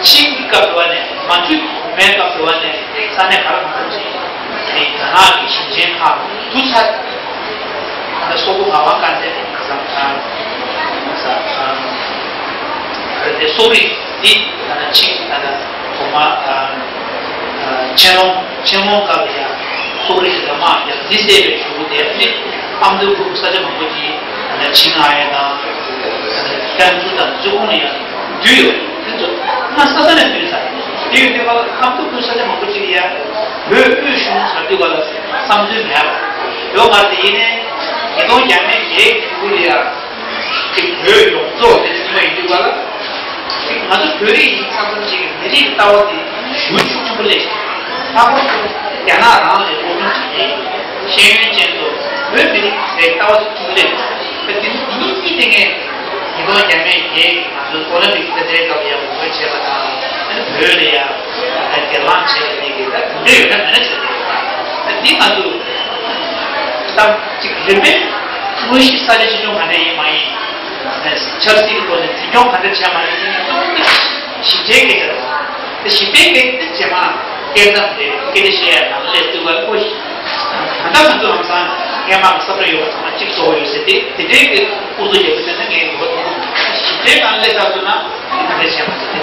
ཆིང་གི་སྐབས་དུ་བ་ནས་མན་ཇུ་གོང་མའི་སྐབས་དུ་བ་ནས་ས་གནས་ག་རེ་གང་འཚམ་ཅིག་དེ་རྒྱ་ནག་གི་ཞིང་ཆེན་ཁག་ཏུ་ཚར། ད་སོག་པོ་ངག་དབང་བཀའ་བསྟན་ཁ་སང་ཁ་ས་ཁ་རེ་དེ་སོག་རིགས་འདི་ད་ཆིང་ད་ད་གོང་མ་ཆན་ལོང་ཆན་ལོང་སྐབས་ལ་ཡ་སོག་རིགས་ཀྱི་དམག་ཡ་འདི་བསད་པའི་གཞུག་གུ་དེ་ནི་ཨ་མདོའི་ཁུལ་ས་ཆ་མང་པོ་ཅིག་ཆིང་ཨའེ་དང་ཀན་སུའུ་དང་འདི་ཚོ་ཁོངས་ལ་ཡ་འདུས་ཡོད། དེ་ཚོ་སྔ་ས་ས་ནས་འདུས་ཚར། དེ་ཡོད་དུས་ཨ་མདོ་ཁུལ་ས་ཆ་མང་པོ་ཅིག་ལ་ཡ་བོད་དབུས་གཞུང་ཟེར་དུས་ག་ལ་བསམ་ཚུལ་མེད་པ་ཡོད་མ་རེད། དེ་ཡིན་ནའི་ཉིས་སྟོང་བརྒྱ་མེད་བརྒྱད་ཀྱི་གཞུག་གུ་ལ་ཡ། ཅིག་བོད་ཡོངས་རྫོགས་དེ་བྱུང་བ་ཡིན་དུས་ག་ལ། ཅིག་ང་ཚོ་བོད་རིགས་ཡིན་ཙང་ཙམ་ཅིག་གི་མི་རིགས་ལྟ་བ་དེ་ཞེ་པོ་ཤུགས་ཆེན་པོ་སླེབས། ལྷག་པར་དུ་རྒྱ་ནག་རང་ལ་སློབ་སྦྱོང་བྱེད་མཁན་ཤེས་ཡོན་ཅན་ཚོ་བོད་མི་རིགས་ཀྱི་ལྟ་བ་དེ་ཆུང་སླེབས། ད་དེ་ཚོ་དེ་གཉིས་ཀྱི་སྟེང་ནས་ཉིས་སྟོང་བརྒྱ་མེད་བརྒྱད་ཀྱི་ང་ཚོ་ཨོ་ལིམ་པིག་དེ་འདྲའི་སྐབས་ལ་ཡང་ངོ་རྒོལ་བྱས་པ་དང་། ཨ་ནི་བོད་ལ་ཡང་ད་སྒེར་ལངས་བྱས་པ་དེ་གི་ད་དེ་འདྲ་ཡོད་ན་མེད་ན་བྱས་པ་རེད། ད་འདི་ང་ཚོ་ད་ཅིག་རིམ་པས་དངོས་གཞི་ས་ཆ་ཆེ་ཆུང་ག་འདྲ་ཡིན་མ་ཡིན། ཆབ་སྲིད་ཀྱི་ཐོག་ནས་འཛིན་སྐྱོང་ག་འདྲ་བྱས་མ་རེད་ཟེར་ན་ཏོག་ཙམ་ཞིབ་ཕྲའི་སྐད་ཆ་རེད། དེ་ཞིབ་ཕྲའི་སྐད་ཆ་དེ་རྗེས་མ་སྐད་བརྡ་དེ་སྐད་ཆ་བཤད་ཡ་ནང་སླེབས་དུས་ག་ལ་ཁོ་ཞིག་ད་ལྟ་ང་ཚོ་ལམ་སང་སྔས་མ་གི་བསམ་བློ་ཡོད་པ་ཚང་མ་གཅིག་བཟོ་དགོས་ཡོད་ཟེར་ཏེ་དེ་འདྲའི་གི་ཨུ་ཚུགས་རྒྱག་གི་ཟེར་ན་ངས་འདོད་པ་མཐོང་གི་མི་འདུག་ཞིབ་ཕྲའི་ནང་སླེབས་ཚར་སོང་ན་དེ་ག་འདྲ་བྱས་མ་རེད་ཟེར་ཏེ།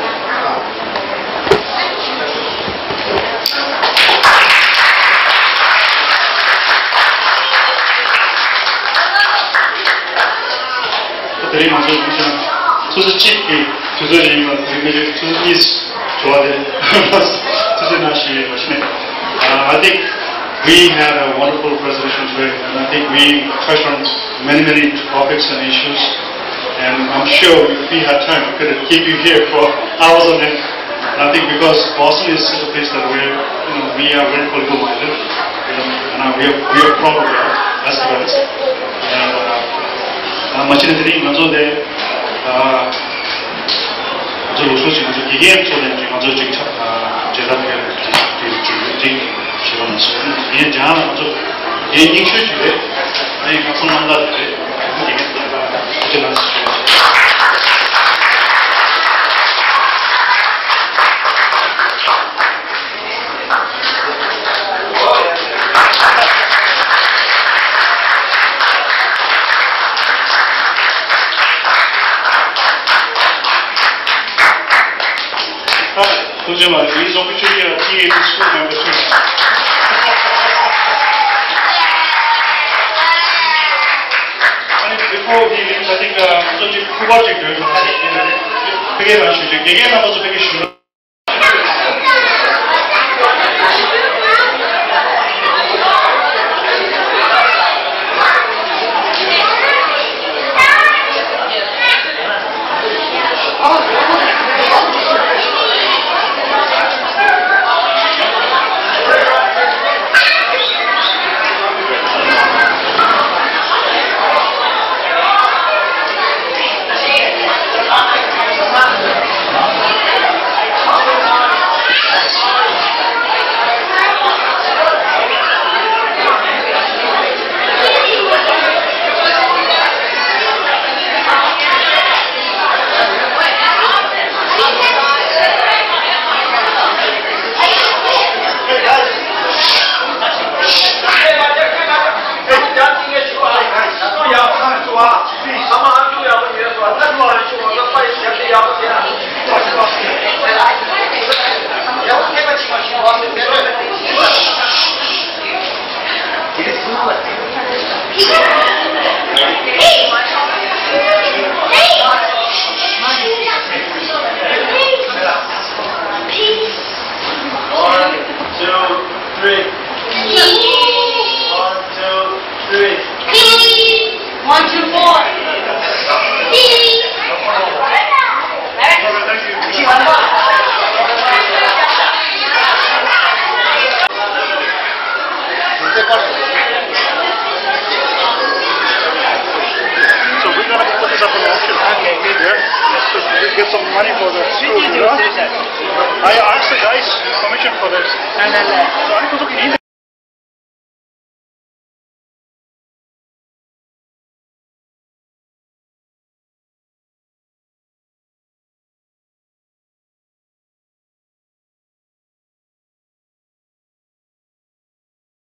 དེ་རིང་ང་ཚོ་ཡིན་ཀྱང་སོ་སོ་གཅིག་གི་དུས་ཚོད་ཡིན་པ་དེ་རིང་མི་རིགས་སོ་སོ་གཉིས་འགྲོ་བ་དེ་ཐུགས་རྗེ་གནང་ཞུ་ཡོད་པ་ཞིག་ནས། Uh, I think we had a wonderful presentation today, and I think we touched on many, many topics and issues. And I'm sure if we had time, we could have keep you here for hours on end. And I think because Boston is such a place that we're, you know, we are very political minded, you know, and uh, we are we are proud of that as well. And uh, uh, much in the thing, uh, ང་ཚོ་ལུགས་སྲོལ་ཅིག་ང་ཚོ་དགེ་རྒན་ཚོ་ནས་ཅིག་ང་ཚོ་ཅིག་ཆ་ཨ་བྱེད་ཐབས་ཡོད་ཅིག་ཅིག་ཅིག་ཅིག་བྱེད་པ་མ་ཟད་ཡིན་ཀྱང་ང་ཚོ་དགེ་རྒན་རྙིང་ཤོས་ཅིག་རེད། ཨ་ནི་ང་ཚོ་རྣམ་པ་རེད། ཨ་ནི་དགེ་རྒན་ཚོ་ལ་ཐུགས་རྗེ་གནང་ཞུ། ཐུགས་རྗེ་གནང་། These opportunity are created school members too. And before he leaves, I think, uh, ང་ཚོ་ཅིག་སྐུ་པར་ཅིག་འདོན་དགོས་ས་རེད། ཕ་གིར་རང་ཞུ་རྒྱུ། དགེ་རྒན་རྣམ་པ་ཚོ་ཕ་གིར་ཞུ། I asked the guys permission for this. ལ་ལ་ལ། So ཨ་ནི་ཁོ་ཚོ་གིས་ཡིན།